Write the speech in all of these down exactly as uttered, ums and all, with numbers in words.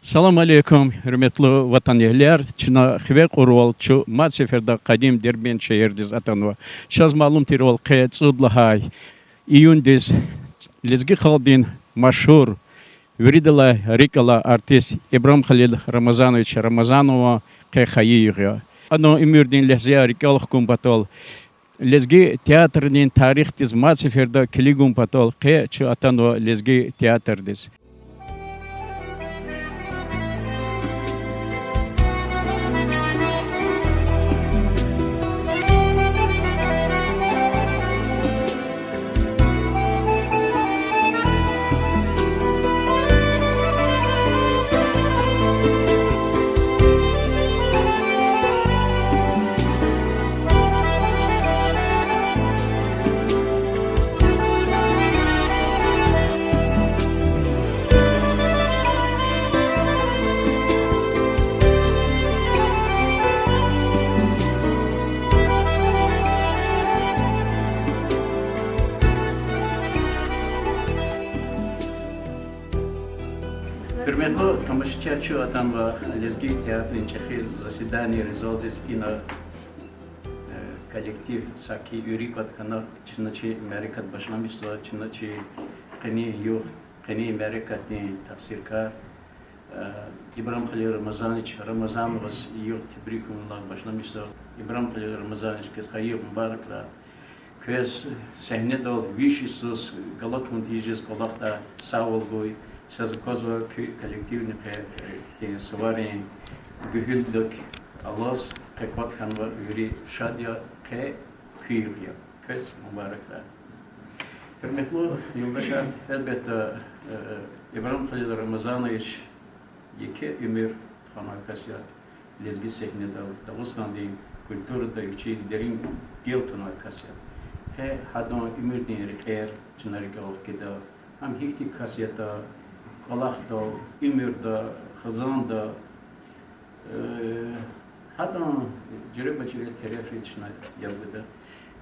Салам алейкум, гьуьрметлу ватанэгьлияр! Чна хиве кьурвал чун мад сеферда къадим Дербент шегьердиз атанва. Чаз малум тирвал, къе цӀуд лагьай июндиз лезги халкьдин машгьур, виридалай рикӀ алай артист Ибрагьим Халил Рамазанович Рамазанован къе хайи югъ я. Адан уьмуьрдин легьзеяр рикӀел хкун патал, лезги театрдин тарихдиз мад сеферда килигун патал къе чун атанва лезги театрдиз. Гьуьрметлу тамашачияр, чун атанва лезги театрдин чӀехи заседаниейрин залдиз. Ина, э, коллектив саки вири кӀватӀ хьана, чна чи мярекат башламишзава, чна чи къенин югъ, къенин мярекатдин тахсиркар, э, Ибрагьим Халил Рамазанович Рамазановаз югъ тебрикунилай башламишзава. Ибрагьим Халил Рамазанович, квез хайи югъ мубаракрай. Квез сегьнедал виш йисуз галатун тийижиз кӀвалахдай сагъвал гуй. Чаз аквазва куь коллективни къе, э, хьтин суварин гуьгьуьлдик алаз къе кӀватӀ хьанва, вири шад я, къе куь югъ я. Квез мубаракрай. Гьуьрметлу юлдашар, гьелбетда, э, Ибрагьим Халил Рамазанович еке уьмуьр тухванвай кас я лезги сегьнедал, Дагъустандин культурада вичин дерин гел тунвай кас я. Гье, гьадан уьмуьрдин рекьер чна рикӀел хкида, ам гьихьтин кас ятӀа кӀвалахда, уьмуьрда, хизанда, э, гьадан жуьреба-жуьре терефриз чна яб гуда.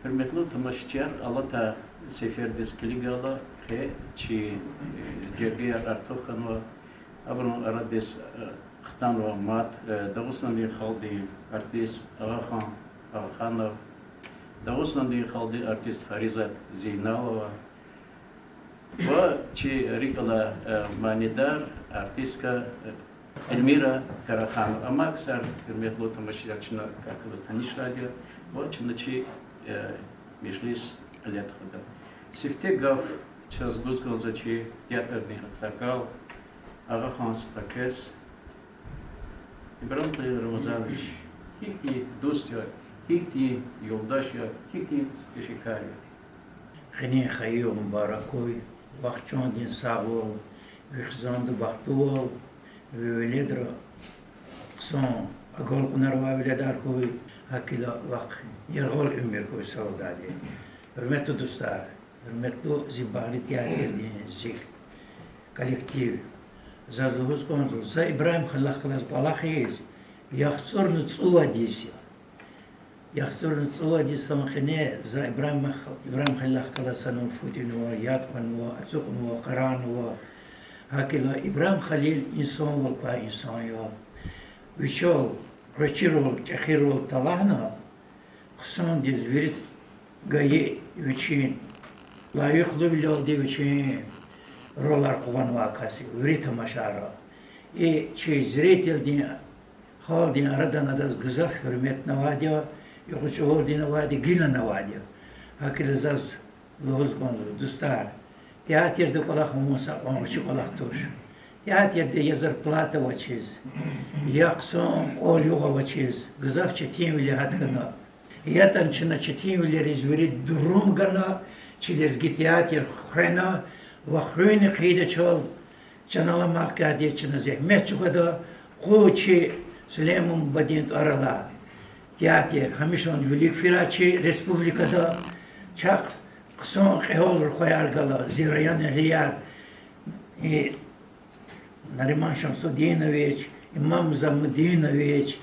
Гьуьрметлу тамашачияр, алатай сефердиз килигайла, къе чи, э, жергеяр артух хьанва, абурун арадиз, э, хтанва мад, э, Дагъустандин халкьдин артист Агъахан Агъаханов, Дагъустандин халкьдин артист Фаризат Зейналова ва чи рикӀ алай, э, манидар артистка, э, Эльмира Караханова. Амма ксар, гьуьрметлу тамашачияр, чна квез танишарайди я ва чна чи, э, межлис кьиле тухуда. Сифте гаф чаз гуз кӀанзава чи театрдин агъсакъал Агъахан стхаквез. Ибрагьим Халил Рамазанович, гьихьтин дуст я, гьихьтин юлдаш я, гьихьтин пешекар я. Къенин хайи югъ мубарак хьуй, вахчундин сагъвал, ви хизанда бахтлувал, ви веледра хъсан агалкьунар авай веледар хьуй, гьакӀ хьайила вахъ яргъал уьмуьр хьуй савладайди. Гьуьрметлу дустар, гьуьрметлу зи багъри театрдин зи коллектив, заз лугьуз кӀанзава, за Ибрагьим Халилахъ галаз кӀвалахиз яхцӀурни цӀувад йис я. ЯхцӀурни цӀувад йисан къене за Ибрагьим, Ибрагьим Халилахъ галаз санал фу тӀуьнва, яд хъванва, ацукьнава, къарагънава. ГьакӀ хьайила Ибрагьим Халил инсанвал квай инсан я. Вичел гъвечӀирвал, чӀехирвал талгьана, хъсандиз вири гайи вичин лайихлувилелди вичин ролар къугъванвай кас я вири тамашайра. И чи зрителдин, халкьдин арадан адаз гзаф гьуьрметни авайди я, юкъуз чӀавалдини авайди я, гилани авайди я. ГьакӀ хьайила заз лугьуз кӀанзава, дустар, театрда кӀвалах авун са кьван гъвечӀи кӀвалах туш. Театрда я зарплата авачиз, я хъсан кӀвал-югъ авачиз гзаф четинвилер гьат хьана. ЯтӀани чна четинвилериз вири дурум гана, чи лезги театр хвена ва хуьни хъийидачел, чна аламат хьайиди, чна зегьмет чӀугвада, къуй чи Сулейман бубадин тӀвар алай театр гьамишанда вилик фирай чи республикада, чахъ хъсан кьегьал рухваяр гала зи районэгьлияр, и Нариман Шамсудинович, Имам Замудинович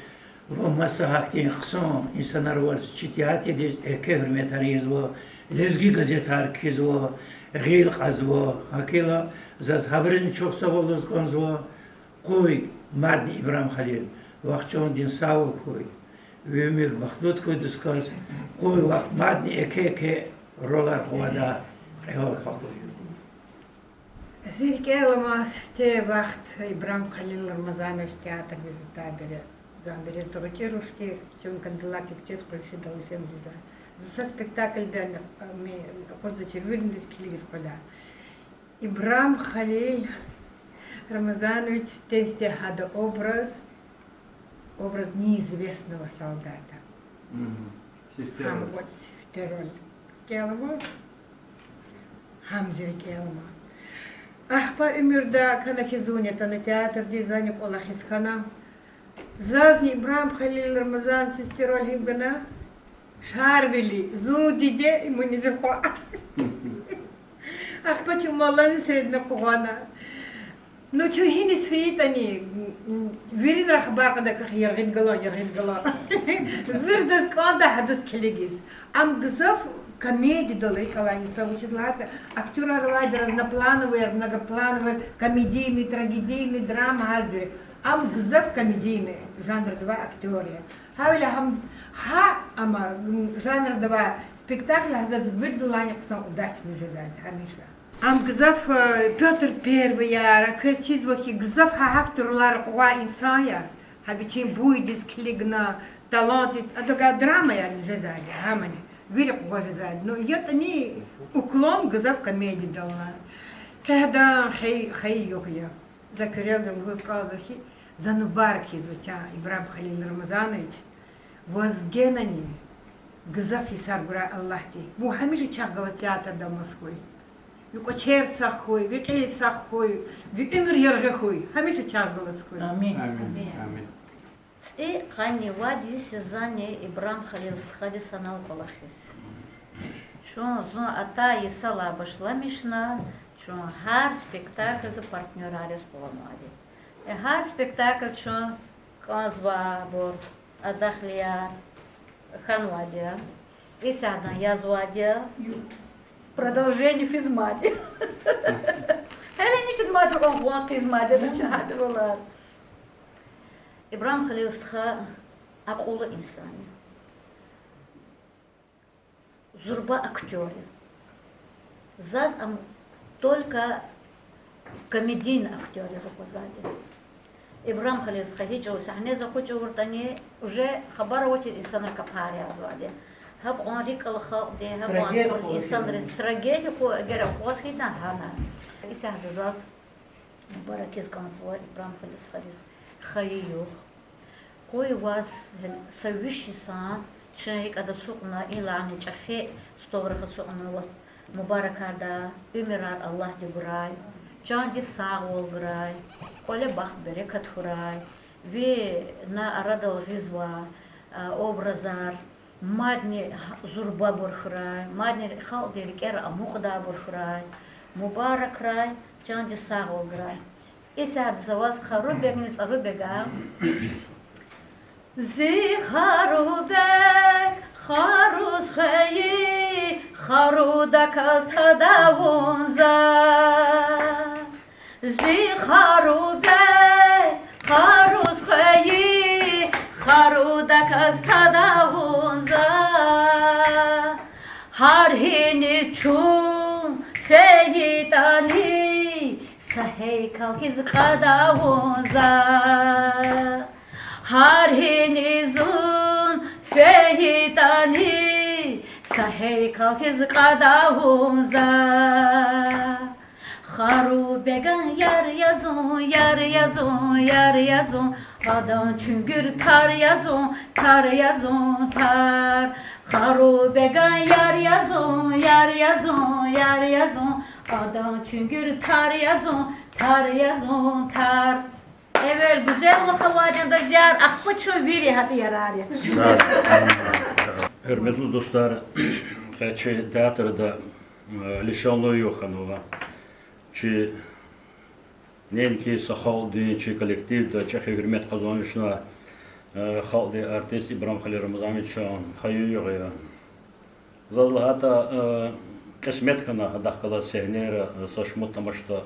ва маса гьахьтин хъсан инсанар аваз чи театрдиз еке гьуьрметар ийизва, лезги газетар кхьизва, гъил кьазва. ГьакӀ хьайила заз гьабурузни чухсагъул лугьуз кӀанзава. Къуй мадни, Ибрагьим Халил, вахчундин сагъвал хьуй, уьмуьр бахтлуд хьуй дуьз кваз, къуй вахт мадни эке-эке ролар къугъвадай кьегьал халкь я. Зи рикӀел алама сифте вахт Ибрагьим Халил Рамазанович театрдиз атайбур, замбур гъвечӀи руш тир, чун кандалар кепчед къуншидал ишемдиз. Зун са спектакльдани, ми акъудзавачир, виридаз килигиз къведа. Ибрагьим Халил Рамазанович, сифте-сифте гьада образ, образ неизвестного солдата. Гьам сифте роль. Гьам гваз сифте роль. Гелама? Гьам зи рикӀел алама. Ахпа уьмуьрда кана хьи зунни атана театрдиз, зани кӀвалахиз хьана. Зазни Ибрагьим Халил Рамазановичаз сифте роль гьим гана? Шарвили, зун диде, им зи хва. Ахпа чун малани середна къугъвана. Ну, чун гьиниз фейитӀани, виринра хабар кьада квехъ: яргъид галан, яргъид галан. Виридаз кӀанда гьадаз килигиз. Ам гзаф комедиядал рикӀ алай инсан, вучиз лагьайтӀа актёрар авайди разноплановый, многоплановый, комедийный, трагедийный, драма, гьар жуьре. Ам гзаф комедийный жанрдивай актёр я. Гьавиляй гьам, гьа, амма жанрдивай спектакль гьадаз виридалайни хъсан, удачный жезвайди гьамиша. Ам гзаф, э, Пётр Первыяр, квез чизва хьи, гзаф гьа гьахьтин ролар къугъвай инсан я. Гьа вичин буйдиз килигна, талантдиз, адавай драмаярни жезвайди, гьамани вири къугъваз жезвайди. Ну, ятӀани уклон гзаф комедиядал алай. Са гьадан хайи, хайи югъ я. За куьрелди лугьуз кӀанзава хьи, за мубарак ийизва чан Ибрагьим Халил Рамазанович, ваз генани гзаф йисар гурай Аллагьди. Вун гьамиша чахъ галаз театрда амаз хьуй. Ви кӀвачер сагъ хьуй, ви кьил сагъ хьуй, ви уьмуьр яргъи хьуй. Гьамиша чахъ галаз хьуй. ЦӀи къанни вад йис я зани Ибрагьим Халил стхади санал кӀвалахиз. Чун зун атай йисалай башламишна, чун гьар спектакльда партнёрар яз къуланвайди. Э, гьар спектакль чун кӀанзавайбур, адахлияр хьанвайди я. Исятда язвайди я. Продолжение физмайди я. Гьелени чун мад кьван хъийизмайди я, чун гьадалар. Ибрагьим Халил стха акьуллу инсан я. Зурба актёр я. Заз ам только комедийный актёр яз аквазвайди я. Ибрагьим Халил стха гьи чӀавуз сегьнеда экъечӀ авуртӀани, уже хабар авачиз инсанри капар язавайди я. Гьакьван рикӀ ала халкьди, гьакьван инсанриз трагедия хьуй, эгер акваз хьайитӀа гьана. Исятда заз мубарак ийиз кӀанзава Ибрагьим Халил стхадиз хайи югъ. Къуй ваз са виш йисан чин рикӀ ада ацукьна, идалайни чӀехи столрихъ ацукьна ваз мубаракар да, уьмуьрар Аллагьди гурай, чандиз сагъвал гурай, кӀвале бахт-берекат хьурай, ви на арадал гъизвай, а, образар мадни зурбабур хьурай, мадни халкьдин рикӀера амукьдайбур хьурай, мубаракрай, чандиз сагъвал гурай. Исятда за ваз Харубегни ЦӀарубега. Зи Харубег, харуз хвейи, харудаказ тада вун за. Зи Харубег, харуз хвейи, харудаказ тада вун за. Гьар гьиниз чун фейитӀани, са гьейкал хьиз кьада вун за. Гьар гьиниз зун фейитӀани, са гьейкал хьиз кьада вун за. Харубеган яр я зун, яр я зун, яр я зун, адан чуьнгуьр тар я зун, тар я зун, тар. Харубеган яр я зун, яр я зун, яр я зун, адан чуьнгуьр тар я зун, тар я зун, тар. Эвел гуьзел вахт авайди я, дазяр, ахпа чун вири гьатӀа ярар я. Гьуьрметлу дустар, къе чи театрда, э, лишанлу югъ хьанва. Чи неинки са халкьдин, чи коллективда чӀехи гьуьрмет къазанмишна, э, халкьдин артист Ибрагьим Халил Рамазановичан хайи югъ я. Заз лагьайтӀа, э, кьисмет хьана гьадахъ галаз сегьнейра, э, са шумуд тамашда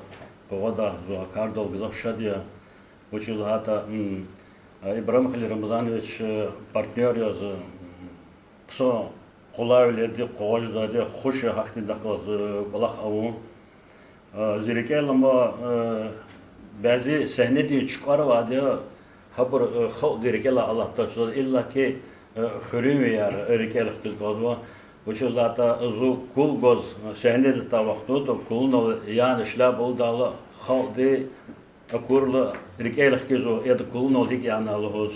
къугъвадай, зун а кардал гзаф шад я. Вучиз лагьайтӀа, м, Ибрагьим Халил Рамазанович, э, партнёр яз, м, хъсан къулайвилелди къугъваз жедайди я, хуш я гьахьтиндай галаз, э, кӀвалах авун. Э, зи рикӀел ама, э, бязи сегьнедин чукӀвар авайди я, гьабур, э, халкьдин рикӀелай алатдач, заз иллаки, э, хуьруьнвияр рикӀел хкиз кӀанзава. Вучиз лагьайтӀа зун кул гваз сегьнедиз атай вахтунда кулунал яна ишляб лугьудайла халкьди акурла рикӀел хкизва, яда кулунал гьикӀ яна лугьуз.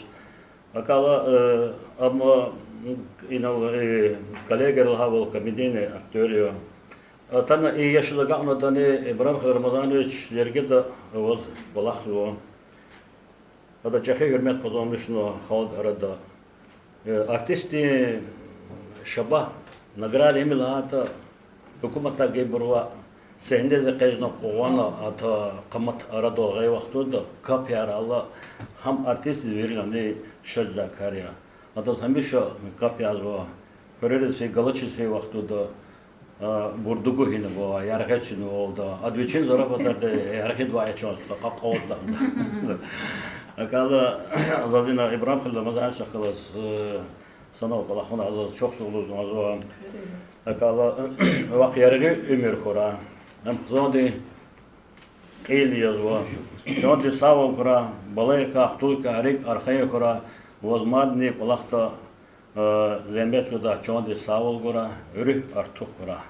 ГьакӀ хьайила, э, амма, м, инал, э, коллегайри лагьайвал, комедийный актёр я. Атана и яшиз агакьнадани Ибрагьим Халил Рамазанович жергеда аваз кӀвалахзава. Ада чӀехи гьуьрмет къазанмишна халкьдин арада. Э, артистдин шабагь награда им я лагьайтӀа, гьукуматдай гайибурувай сегьнедиз экъечӀна къугъвана ада къамат арадал гъайи вахтунда капӀ яр ала, гьам артистдиз виринлай шад жедай кар я. Адаз гьамиша капӀ язава, хуьрериз фейи, галачиз фейи вахтунда, а, бурдугу гьинава, яргъи чна валда. Ада вичин зарафатарда яргъидавай чан ста къакъалда. ГьакӀ хьайила, заз ина Ибрагьим Халил Рамазановичахъ галаз, э, санал кӀвалахун, заз чухсагъул лугьузва. ГьакӀ хьайила, вахъ яргъи уьмуьр хьурай. Ам хизандин кьил язва. Чандин сагъвал гурай, балайрикай хтулкай рикӀ архайин хьурай, ваз мадни кӀвалахда, э, зегьмет чӀугвадай чандин сагъвал гурай, руьгь артух хьурай.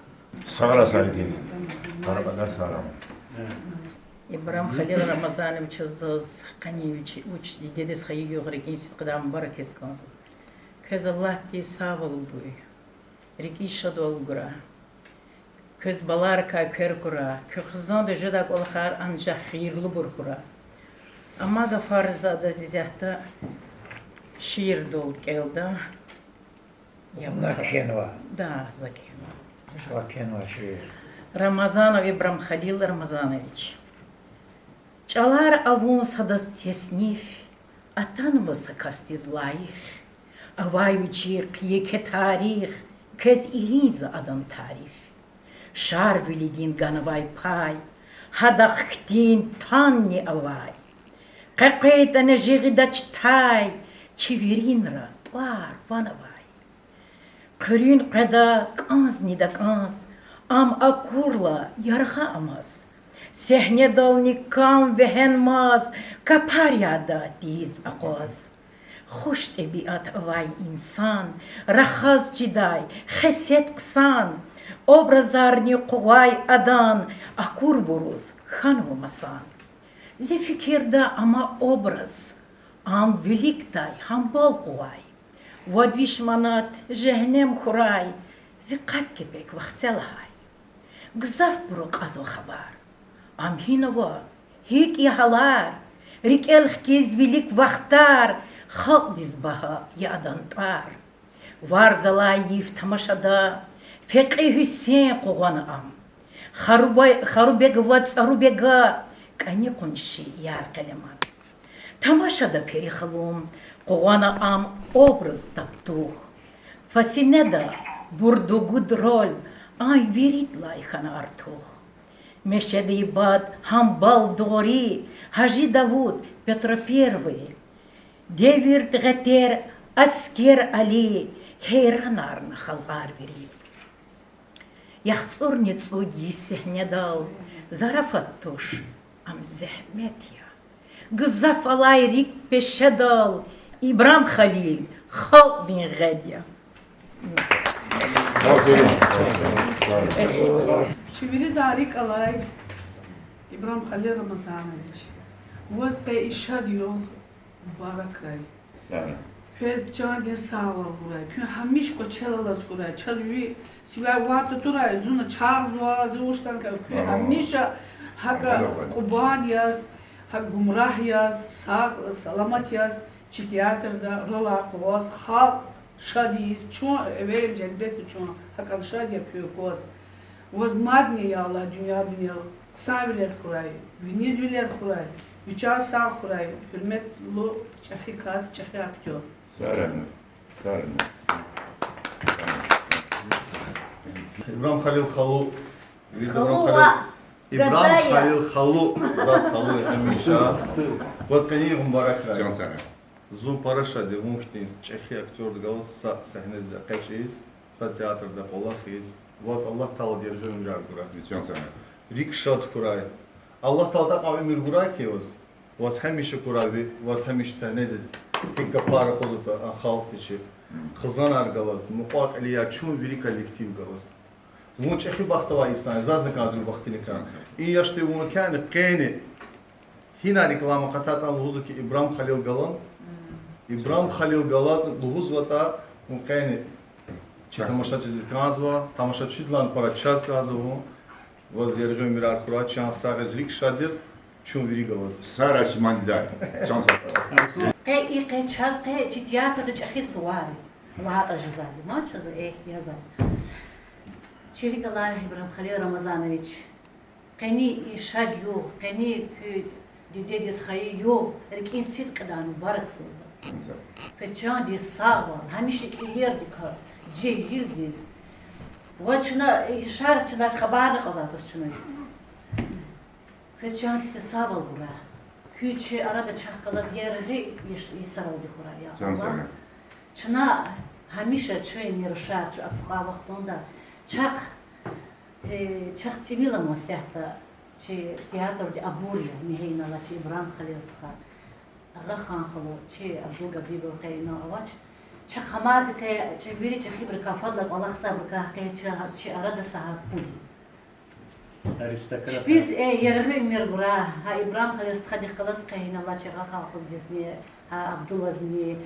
Сагърай, сагърай. Ибрагьим Халил Рамазановичаз заз къенин вич, вич дидедиз хайи югъ рикӀин сидкьидай мубарак ийиз кӀанзава. Квез Аллагьди сагъвал гуй, рикӀиз шадвал гурай. Квез балайрикай квер гурай, куь хизанда жедай кӀвалахар анжах хийирлубур хьурай. Амма гафариз ада зи исятда шиирдал кӀелда. Я, вуна кхьенва? Да, за кхьенва. Ва кхьенва шиир. Рамазанов Ибрагьим Халил Рамазанович. ЧӀалар авун садаз тесниф, атанва са касдиз лайих. Авай вичихъ еке тарих, квез ирин за адан тариф. Шарвилидин ганвай пай, гьадахъ хьтин танни авай. КъекъвейтӀани жи гъидач тай, чи виринра тӀвар-ван авай. Хъуьруьн къведа кӀанзни такӀанз, ам акурла яргъа амаз. Сегьнедални кам вегьенмаз, капар яда тийиз акъваз. Хуш тӀебиат авай инсан, рахаз чидай, хесет хъсан, образарни къугъвай адан, акурбуруз хьанва масан. Зи фикирда ама образ, ам виликдай гьамбал къугъвай. Вад виш манат жегьеннем хьурай, зи къад кепек вахце лагьай. Гзафбуру кьазва хабар, ам гьинава, гьикӀ я гьалар, рикӀел хкиз вилик вахтар, халкьдиз багьа я адан тӀвар. Варз алай йиф тамашада, Фекьи Гьуьсен къугъвана ам. Харубай-, Харубегова ЦӀарубега, кӀани къунши яр къелеман. Тамашада Пери халун, къугъвана ам образ табтух. Фасинеда бурдугуд роль, ам виридалай хьана артух. Мешеди бад гьамбал дугъри, Гьажи Давуд, Петро Первый. Девирд гъетер, Аскер Али, гьейранарна халкьар вири. ЯхцӀурни цӀуд йис сегьнедал, зарафат туш, ам зегьмет я. Гзаф алай рикӀ пешедал, Ибрагьим Халил халкьдин гъед я. Чи виридан рикӀ алай Ибрагьим Халил Рамазанович, ваз къе и шад югъ мубаракрай. Квез чандин сагъвал гурай, куьн гьамиша кӀвачел алаз хьурай, чаз ви сивяй ван татурай, зун чагъзава, зи вуч тан кар, куьн гьамиша гьакӀа кьубан яз, гьакӀ гумрагь яз, сагъ, саламат яз, чи театрда ролар къугъваз, халкь шад ийиз, чун эверим, гьелбетда, чун гьакӀан шад я куьн кваз. Ваз мадни, я Аллагь, дуьньядин ял хъсанвилер хьурай, виниз вилер хьурай, ви чан сагъ хьурай, гьуьрметлу чӀехи кас, чӀехи актёр. Ибрагьим Халил халу, Халу Ибрагьим Халил ваъ. Ибрагьим Халил халу, заз халу я гьамиша. Ваз къенин мубаракрай. Чан сагъ хьуй. Зун пара шад я вун хьтин чӀехи актёрдихъ галаз са сегьнедиз экъечӀиз, са театрда кӀвалахиз. Ваз Аллагь Таалади яргъи уьмуьрар гурай. Чан сагъ хьуй. РикӀ шад хьурай. Аллагь Таалади акьван уьмуьр гурай хьи ваз. Ваз гьамиша хьурай ви, ваз гьамиша сегьнедиз гьикӀ гафар акъудзаватӀа а халкьдин чи хизанар галаз, мукьва-кьилияр, чун вири коллектив галаз. Вун чӀехи бахтавар инсан я, зазни кӀанзава бахтиникай. И яшди вун кӀани къени гьина реклама акъатайтӀани лугьузва хьи, Ибрагьим Халил галаз, Ибрагьим Халил галаз лугьузватӀа, вун къени чи тамашачидиз кӀанзава, тамашачидалайни пара чаз кӀанзава вун. Ваз яргъи уьмуьрар хьурай, чан сагъ яз, рикӀ шад яз, чун вири галаз. Сагърай чи манидиз. Чан сагъ хьуй. Къе и къе чаз къе чи театрда чӀехи сувар я лагьайтӀа жезвайди я, ма чаз эхь язва. Чи рикӀ алай, Ибрагьим Халил Рамазанович, къенин и шад югъ, къенин куь дидедиз хайи югъ рикӀин сидкьидай мубаракзава за. Квез чандин сагъвал, гьамиша кӀевардикай, жегьилдиз. Ва чна и шегьерда чна хабарни кьазвайди туш чна. Квез чандин сагъвал гурай. Куьн чи арада чахъ галаз яргъи йис-, йисаралди хьурай, я Аллагь. Чна гьамиша чун и рушар чун ацукьай вахтунда чахъ, э, чахъ тӀимил ама исятда чи театрди абур я, ингье инал алай чи Ибрагьим Халил стха, Агъахан халу, чи Абдул Габибов къе инал авач. Чахъ гьамайдакай чи вири чӀехибурукай фадлай кӀвалахзавайбурукай къе чи, чи арада са гьа пуд я. Аристократ. Чпиз, э, яргъи уьмуьр гурай, гьа Ибрагьим Халил стхадихъ галаз къе инал алай чи Агъахан халудизни, гьа Абдулазни,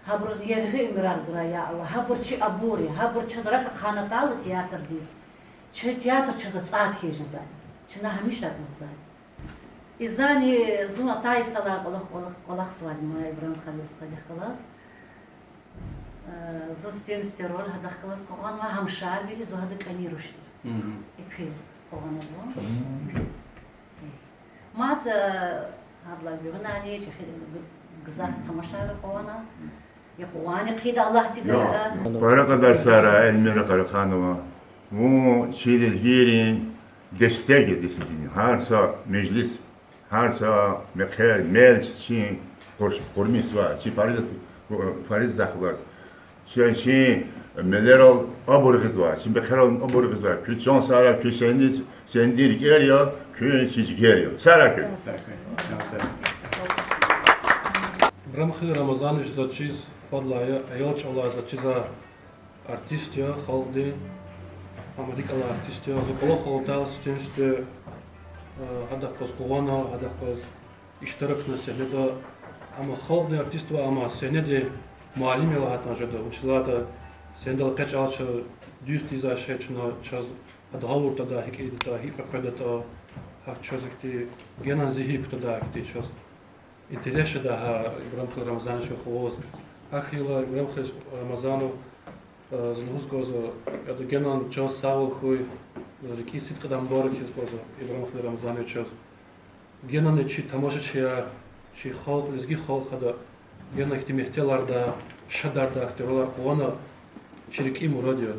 гьабуруз яргъи уьмуьрар гурай, я Аллагь. Гьабур чи абур я, гьабур чаз рак ахъайнатӀайла театрдиз, чи театр чаз ацӀай хьиз жезвай. Чна гьамиша лугьузвай. И зани зун атай йисалай кӀвалах-, кӀвалах-, кӀвалахзавайди ма Ибрагьим Халил стхадихъ галаз. Э, зун стен-стерон гьадахъ галаз къугъванва, гьамшарвили зун гьада кӀани руш тир. Экуь къугъвана зун. Мад, э, гьадалай гуьгъуьнани чӀехи гзаф тамашайра къугъвана. И къугъвани хъийида Аллагьди гайитӀа. Пара кьадар сагърай, Эльмира Къараханова. Вун чи лезгийрин дестек я дисидини. Гьар са межлис, гьар са мехъер, мел чин къур-, къурмисвай, чи фариз-, фаризда хьулаз. Чи, чи мелерал абур гъизвай, чи мехъерал абур гъизвай. Куь чан сагърай, куь сегьнедин, сегьнедин рикӀер я, куь чи жигер я. Сагърай куь. Ибрагьим Халил Рамазанович заз чиз фадлай я, аял чӀавалай заз чизвай артист я халкьдин, амма рикӀ алай артист я. Зун кӀвалахал атайла стен-сте, э, гьадахъ галаз къугъвана, гьадахъ галаз иштиракна сегьнеда. Амма халкьдин артист ваъ, амма сегьнедин муаллим я лагьайтӀани жеда, вучиз лагьайтӀа сегьнедал экъечӀайла чаз дуьз тийизвай шей чна, чаз гьада гъавурда тада, гьикӀ ийидатӀа, гьикӀ къекъведатӀа, гьакӀ чаз ихьтин генани зигьин кутадай, ихьтин чаз интерес жеда гьа Ибрагьим Халил Рамазановича хулаз. ГьакӀ хьайила Ибрагьим Халил Рамазанов, э, зун лугьуз кӀанзава, ада генани чан сагъвал хьуй, рикӀин сидкьидай мубарак ийиз кӀанзава Ибрагьим Халил Рамазановичаз. Генани чи тамашачияр, чи халкь, лезги халкь ада генани ихьтин мягьтеларда, шадарда актёрвилер къугъвана чи рикӀин мурад я.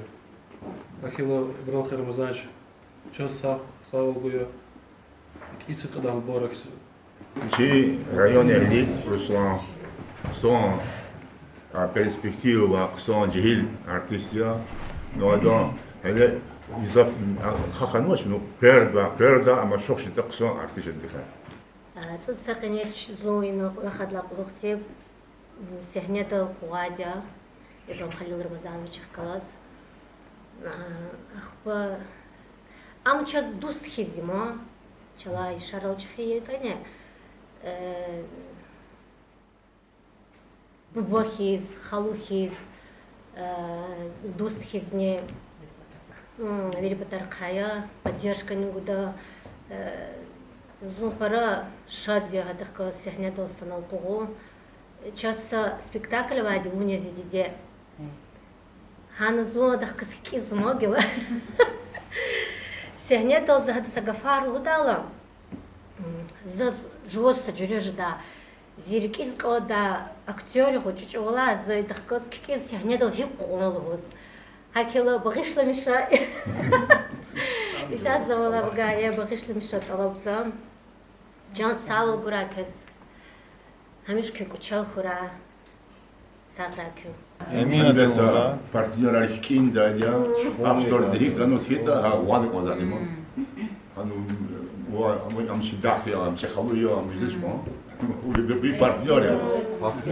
ГьакӀ хьайила, Ибрагьим Халил Рамазанович, чан сагъ, сагъвал гуя, рикӀин сидкьидай мубарак. Чи район эгьли Руслан, хъсан, а, перспектива авай хъсан жегьил артист я. Ну, адан гьеле гзаф, а, хьанвач, ну, къвердавай, къверда, амма шухшитӀа хъсан артист жеди хьи. А, цӀуд йисан къене зун ина кӀвалахайдалай кьулухъди, м, сегьнедал къугъвайди я Ибрагьим Халил Рамазановичахъ галаз. А, ахпа ам чаз дуст хьиз я ма, чалай шарал чӀехи ятӀани, э, буба хьиз, халу хьиз, э, дуст хьизни, м, вири патарихъай поддержкани гуда, э, зун пара шад я гьадахъ галаз сегьнедал санал къугъун. Чаз са спектакль авайди я, Вун я зи диде. Гьана зун адахъ галаз кӀанзава гила. Сегьнедал за гьада са гафар лугьудайла, м, заз жуваз са жуьре жеда. Зи рикӀиз кӀанда актёрри гъвечӀи чӀавалай, за адахъ галаз кӀанзава сегьнедал гьикӀ къугъун лугьуз. ГьакӀ хьайила багъишламиша. Исятда завалай багъа я багъишламиша тӀалабзава. Чан сагъвал гурай квез. Гьамиша куь кӀвачел хьурай. Сагърай куьн. Амин. Гьелбетда, партнёрар хкиндайди я, авторди гьикӀ ганваз хьайитӀа, гьа ван кӀанзавайди я. Гьана, ва, ам, ам чи дах я, ам чи халу я, ам виже чӀугун. Ви, ви партнёр я. Гьакӏ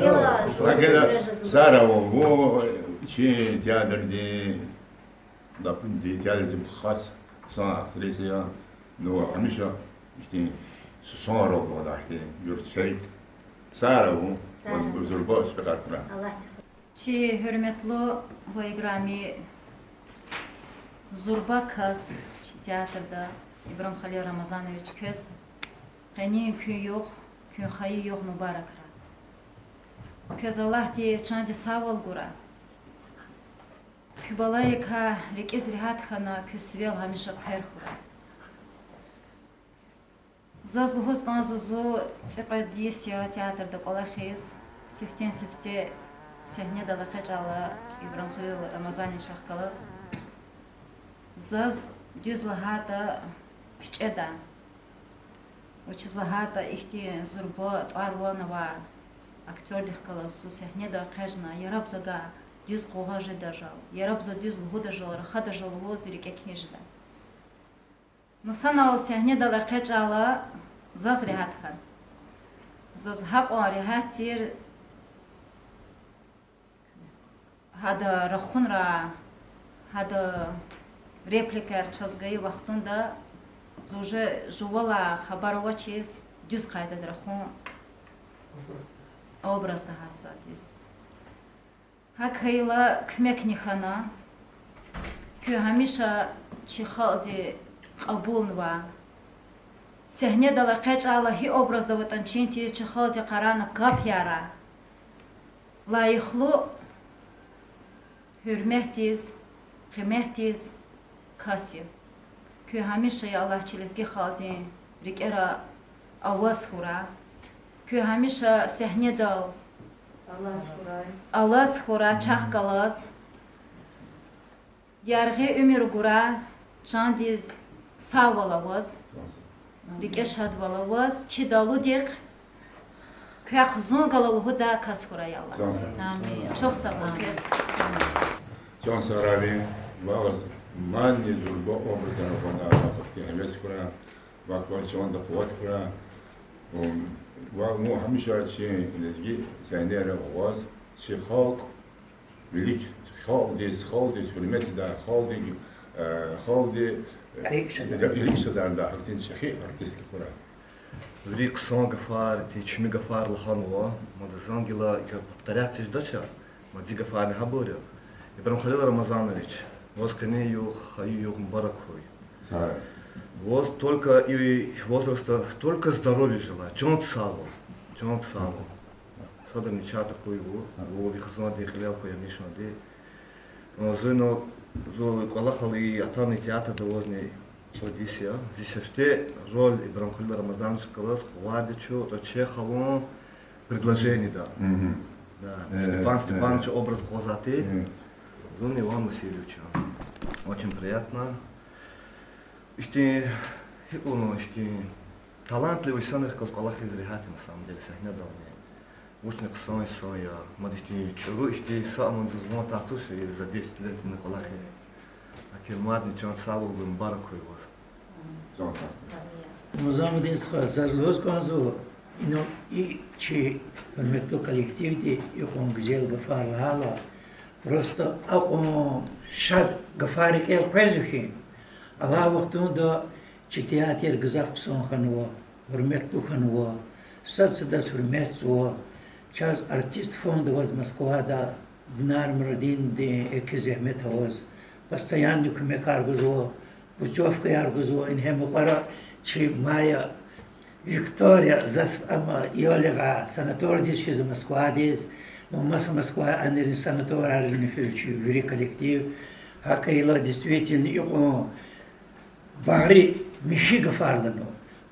хьайила, сагърай вун, вун чи театрдин, лап чи театрдин хас хъсан актриса я. Ну, гьамиша ихьтин хъсан ролда ван, ихьтин юртче. Сагърай вун, зурба успехар хьурай. Чи гьуьрметлу ва играми зурба кас чи театрда, Ибрагьим Халил Рамазанович, квез къенин куьн югъ, куьн хайи югъ мубаракрай. Квез Аллагьди чандин сагъвал гурай. Куь баларикай рикӀиз регьят хьана, куь сивел гьамиша хъвер хьурай. Заз лугьуз кӀанзава, зун цӀикьвед йис я театрда кӀвалахиз, сифтени-сифте сегьнедал экъечӀайла Ибрагьим Халил Рамазановичахъ галаз. Заз, дуьз лагьайтӀа, кичӀеда. Вучиз лагьайтӀа ихьтин зурба тӀвар-ван авай актёрдихъ галаз зун сегьнедал экъечӀна, яраб за гьа дуьз къугъваз жеда жал, яраб за дуьз лугьуда жал, рахада жал лугьуз рикӀе кхьиз жеда. Ну, санал сегьнедал экъечӀайла, заз регьят хьана. Заз гьакьван регьят тир, гьада рахунра, гьада репликаяр чаз гайи вахтунда, зун уже жувалай хабар авачиз, дуьз къайдада рахун, образда гьатзавайди я. ГьакӀ хьайила, куьмекни хьана, куьн гьамиша чи халкьди кьабулнава. Сегьнедал экъечӀайла, гьи образда аватӀани чин тийиз, чи халкьди къарагъна капӀ яра. Лайихлу, гьуьрметдиз, къиметдиз кас я. Куьн гьамиша, я Аллагь, чи лезги халкьдин рикӀера аваз хьурай. Куьн гьамиша сегьнедал алаз хьурай чахъ галаз. Яргъи уьмуьр гурай, чандиз сагъвал аваз, рикӀе шадвал аваз, чи далудихъ квехъ зун гала лугьудай кас хьурай, я Аллагь. Амин. Чухсагъул квез. Чан сагърай ви, ваз мадни зурба образар гъана, вахъ хьтин гьевес хьурай, вахъ квай чанда къуват хьурай. Ва вун гьамиша чи лезги сегьнейра гъваз, чи халкь вилик, халкьдиз, халкьдиз гьуьрмет ийидай, халкьди, э, халкьди, э, рикӀ шадардай, гьахьтин чӀехи артистка хьурай. Вири хъсан гафар, ти чими гафар лагьанва, мад зун гила икӀ повторять жедач, мад зи гафарни гьабур я. Ибрагьим Халил Рамазанович, ваз къенин югъ, хайи югъ мубарак хьуй. Ваз только и возрастда только здоровье желаю, чан сагъвал, чан сагъвал. Садрани чан тахьуй вун, вун ви хизандин кьилел хьуй гьамишанди. Зун, зун кӀвалахал атана театрда вазни цӀуд йис я. Зи сифте роль Ибрагьим Халил Рамазановичахъ галаз къугъвайди я чун, тӀа Чехован «Предложениеда». Да, Степан Степановичан образ къугъвазвайди. Зунни Иван Васильевичан. Очень приятно. Ихьтин, гьикьван ихьтин талантливый инсанрихъ галаз кӀвалахиз регьят я, на самом деле, сегьнедални. Вучни хъсан инсан я, мад ихьтин чӀуру ихьтин са аман заз ван тахьуй за десять лет ина кӀвалахиз. Гьакӏ мадни чан сагъвал гуй, мубарак хьуй ваз. Рамазан Мадин стха, заз лугьуз кӀанзава, инал и чи гьуьрметлу коллективди икьван гуьзел гафар лагьайла, просто акьван шад гафар рикӀел къвезва хьи, алай вахтунда чи театр гзаф хъсан хьанва, гьуьрметлу хьанва, сад садаз гьуьрметзава, чаз артист фонд аваз Москвада, Динар Мурадиновадин еке зегьмет аваз, постоянный куьмекар гузва, путёвкаяр гузва, ингье мукьвара чи Майя Виктория, заз ам ял ягъай санатордиз физва, Москвадиз, ма маса Москвада анрин санаторрайни физва чи вири коллектив. Гьакӏ хьайила, действительно, икьван багъри михьи гафар лагьанва.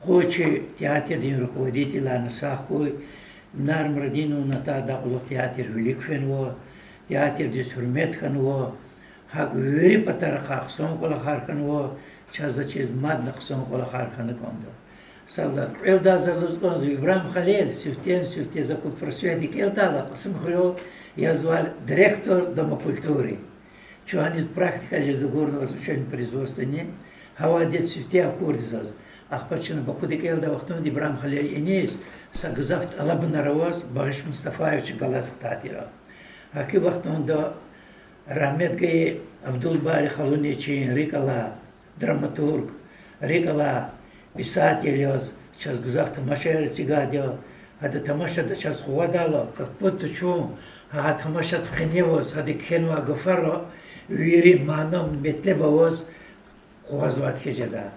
Къуй чи театрдин руководителарни сагъ хьуй, Динар Мурадиновна атайдалай кьулухъ театр вилик фенва, театрдиз гьуьрмет хьанва, гьакӏ вири патарихъай хъсан кӏвалахар хьанва, Чаз заз чиз мадни хъсан кӀвалахар хьана кӀанда. Сад лагьайди, кьвед лагьай заз лугьуз кӀанзава, Ибрагьим Халил сифтени-сифте за культпросветда кӀелдайла, Кьасумхуьрел язва директор Дома культуры. Чун гьаниз практика жез дугурнаваз учебный производственный, гьа вахтунда сифте акурди заз. Ахпа чна Бакуда кӀелдай вахтунда Ибрагьим Халил иниз са гзаф тӀалабунар аваз Багъиш Мустафаевича галаз хтай тир. Гьа и вахтунда рагьмет гайи Абдулбари халуни, чи рикӀ алай драматург, рикӀ алай писатель яз, чаз гзаф тамашаяр эцигайди я. Гьада тамашада чаз къугъвадайла, как будто чун гьа тамашада къене аваз, гьада кхьенвай гафара вири мана-метлеб аваз къугъвазвайди хьиз жеда.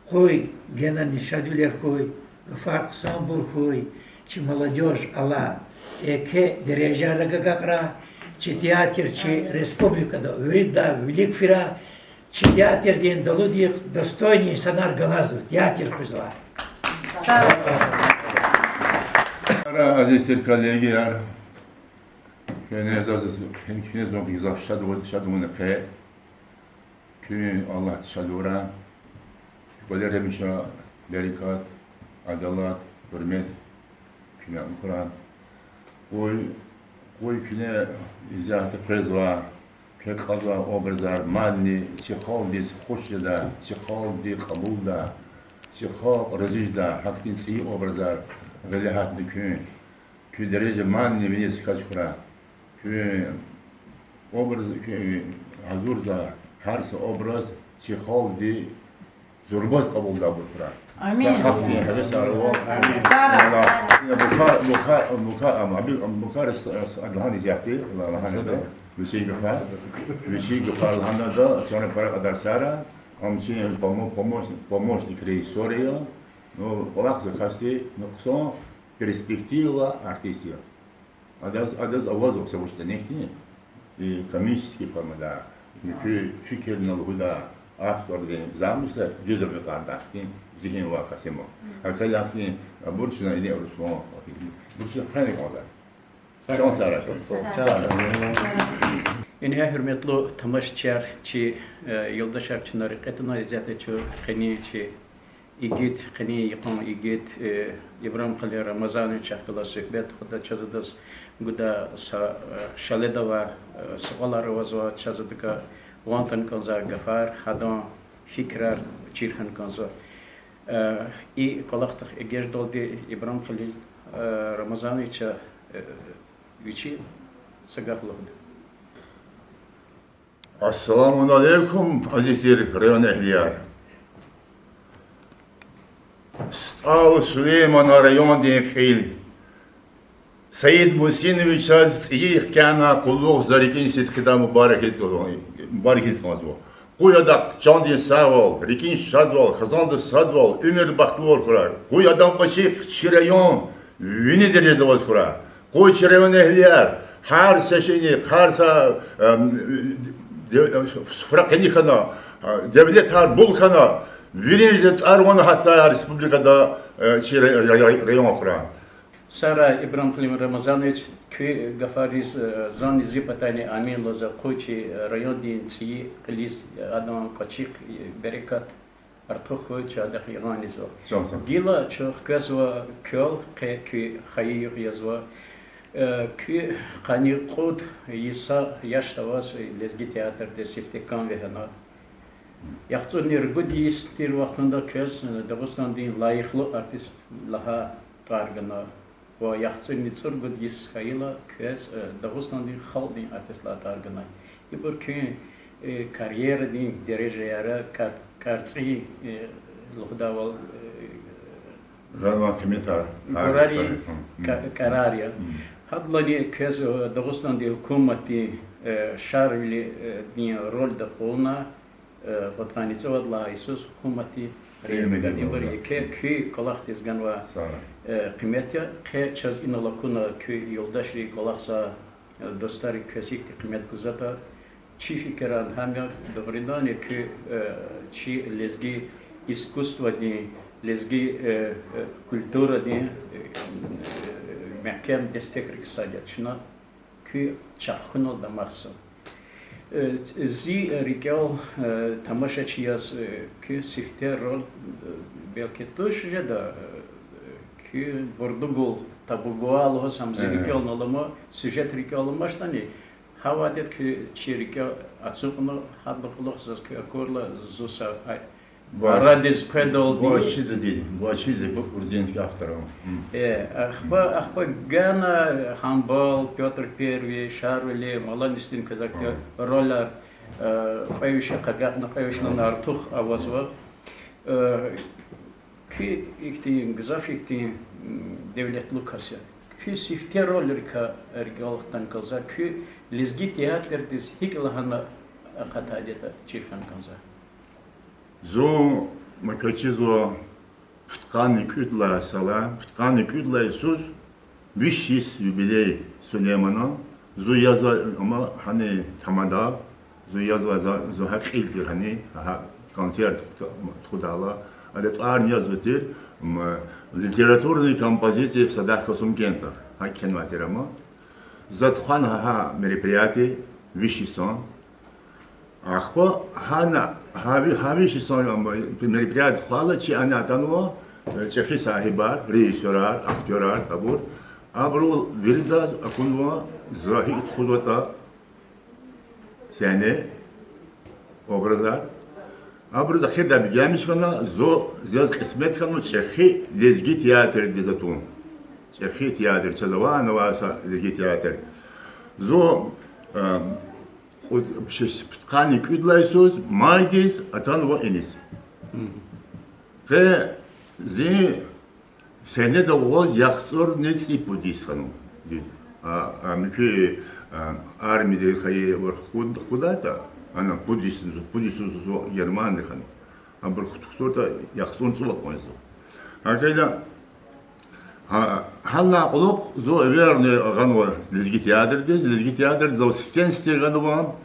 Къуй генани шадвилер хьуй, гафар хъсанбур хьуй, чи молодёжь алай еке дережайраг агакьрай, чи театр чи республикада виридалай вилик фирай, чи театрдин далудихъ достойный инсанар галазва, театр хуьзвай. Ара, азиз тир коллегияр, куьне заз, куьне зун гзаф шад, шадвал къе. Куьн Аллагьди шад авурай, куь кӀвалера гьамиша берекат, адалат, гьуьрмет куьне хьурай. Къуй, къуй куьне исятда къвезвай, квез кьазвай образар мадни чи халкьдиз хуш жедай, чи халкьди кьабулдай, чи халкь рази жедай, гьахьтин цӀийи образар гъиле гьатна куьн. Куь дережа мадни виниз хкаж хьурай. Куь образ, куь гьазурзавай гьар са образ чи халкьди зурбаз кьабулдайбур хьурай. Амин. Гьахьтин гьевесар ава. Сара. Ва мука-, мука-, мука-, ам, аби-, ам, мукарис, с-, с-, лагьана исятда, ла-, лагьана ада, вичин гафар, вичин гафар лагьана ада, чна пара кьадар сара, ам чи помо-, помощ-, помощник режиссёра я, ну, кӀвалахзавай касди, ну, хъсан перспективный артист я. Адаз, адаз авазва са вуч тӀанихъни, и комический формада, и куь фикирни лугьуда, автордин замысел дуьз агакьардай хьтин зигьин авай кас я ман. Гьакӏ хьайила ахьтин абур чна ина Руслан, абур чна хвена кӀанда. Чан сагърай. Ингье, гьуьрметлу тамашачияр, чи, э, юлдашар чна рекье туна, исятда чун къенин чи игит, къенин йикъан игит, э, Ибрагьим Халил Рамазановичахъ галаз суьгьбет худа. Чаз адаз гуда са, э, шаледавай, э, суалар авазва, чаз адакай ван атана кӀанзавай гафар, гьадан фикирар чир хьана кӀанзава. Э, и кӀвалахдихъ эгечӀдалди Ибрагьим Халил, э, Рамазановича, э, вичи са гаф лугьуда. Ассаламу алейкум, азиз тир районэгьлияр! СтӀал Сулейманан райондин кьил Саид Мусиновичаз цӀийи хкянавай къуллугъ за рикӀин сидкьидай мубарак ийиз кӀанзава, мубарак ийиз кӀанзава. Къуй адахъ чандин сагъвал, рикӀин шадвал, хизанда садвал, уьмуьр бахтлувал хьурай. Къуй адан кӀвачихъ чи район вини дережада аваз хьурай. Къуй чи районэгьлияр, гьар са шейинихъ, гьар са, эм, де-, суфра къени хьана, девлетар бул хьана, вириниз тӀвар-ван гьатзавай республикада, э, чи ра-, ра-, ра-, район хьурай. Сагърай, Ибрагьим Халил Рамазанович, куь гафариз, э, зани зи патайни амин лугьузва. Къуй чи, э, райондин цӀийи кьилиз, э, адан кӀвачихъ, э, берекат артух хьуй, чандихъ ягъанзава. Чан сагърай. Гила чун хквезва квел, къе куь хайи югъ язва. Э, куьн къанни кьуд йиса яшда аваз лезги театрдиз сифте кам вегьена. ЯхцӀурни ругуд йис тир вахтунда квез, э, Дагъустандин лайихлу артист лагьай тӀвар гана. Ва яхцӀурни цӀуругуд йис хьайила квез, э, Дагъустандин халкьдин артист лагьай тӀвар ганай. Ибур куьн, э, карьерадин дережаяр я, кар-, карцин, э, лугьудайвал, э, Гъанвай къиметар, гурарин къиметар, ка-, карар я. Гьадалайни квез, э, Дагъустандин гьукуматдин, э, Шарвилидин рольда къалурна, э, кьудкъанни цӀувад лагьай йисуз гьукуматдин премия гана. Ибур еке куь кӀвалахдиз ганвай, э, къимет я. Къе чаз инал акуна куь юлдашри, кӀвалахзавай, э, дустари, квез гьихьтин къимет гузватӀа, чи фикирар гьам я, дугъриданни куь, э, чи лезги искусстводин, лезги, э, э, культурадин, э, э, мягькем дестекрик сад я. Чна куь чахъ хьунал дамахзава. Э, зи рикӀел, э, тамашачи яз, э, куь сифте роль, э, белки туш жеда, э, куь бурдугул табугвал лугьуз, ам зи рикӀел аламай, сюжет рикӀел аламаштани, гьавайди куь чи рикӀе ацукьна, гьадан кьулухъ заз куь акурла, зун са, ай, арадиз къведалди. Бу чизвайди, бу чизвайди, бу грузинский автор. Э, ахпа, ахпа гана Гьамбал, Пётр Первый, Шарвили, Маланистин казак роляр, э, кьве виш агакьна, кьве вишни артух авазва. Э, куь ихьтин, гзаф ихьтин, м, девлетлу кас я. Куь сифте рольрикай рикӀел хтан кӀанзава, куь лезги театрдиз гьикӀ лагьана акъатайди ятӀа чир хьана кӀанзава. Зун мукачизва пудкъанни кӀуьд лагьай сала, пудкъанни кӀуьд лагьай йисуз виш йис юбилей Сулейманан, зун язва, амма гьана тамада, зун язва за, зун гьакӀ кьил тир гьана, гьа концерт тухудайла, ада тӀварни язва тир, м, литературные композиции в садах Касымкента. ГьакӀ кхьенвай тир амма. За тухвана гьа мероприятие виш йисан. Ахпа гьана, гьа ви-, гьа виш йисан, ам, мероприятие тухвайла чи ана атанва, э, чӀехи сагьибар, режиссёрар, актёрар, абур. Абуру виридаз акунва, за гьикӀ тухузватӀа сегьне, образар. Абуруз эхирдай бегенмиш хьана, зун, заз кьисмет хьанва чӀехи лезги театрдиз атун. ЧӀехи театр, чаз авай, авай са лезги театр. Зун, э, кьуд-, шеш-, пудкъанни кӀуьд лагьай йисуз майдиз атанва иниз. Къе зи сегьнеда гъваз яхцӀурни цӀипуд йис хьанва. А, а, муькуь, а, армияда хайи вахтар худ-, худатӀа, ана пуд йис, пуд йисуз зун Германияда хьанва. Абур хутахтуртӀа яхцӀурни цӀувад кьван йис я. Гьакӏ хьайила, гьа, гьанлай кьулухъ зун эверни гъанва лезги театрдиз, лезги театрдиз зун сифтени-сифте гъанва,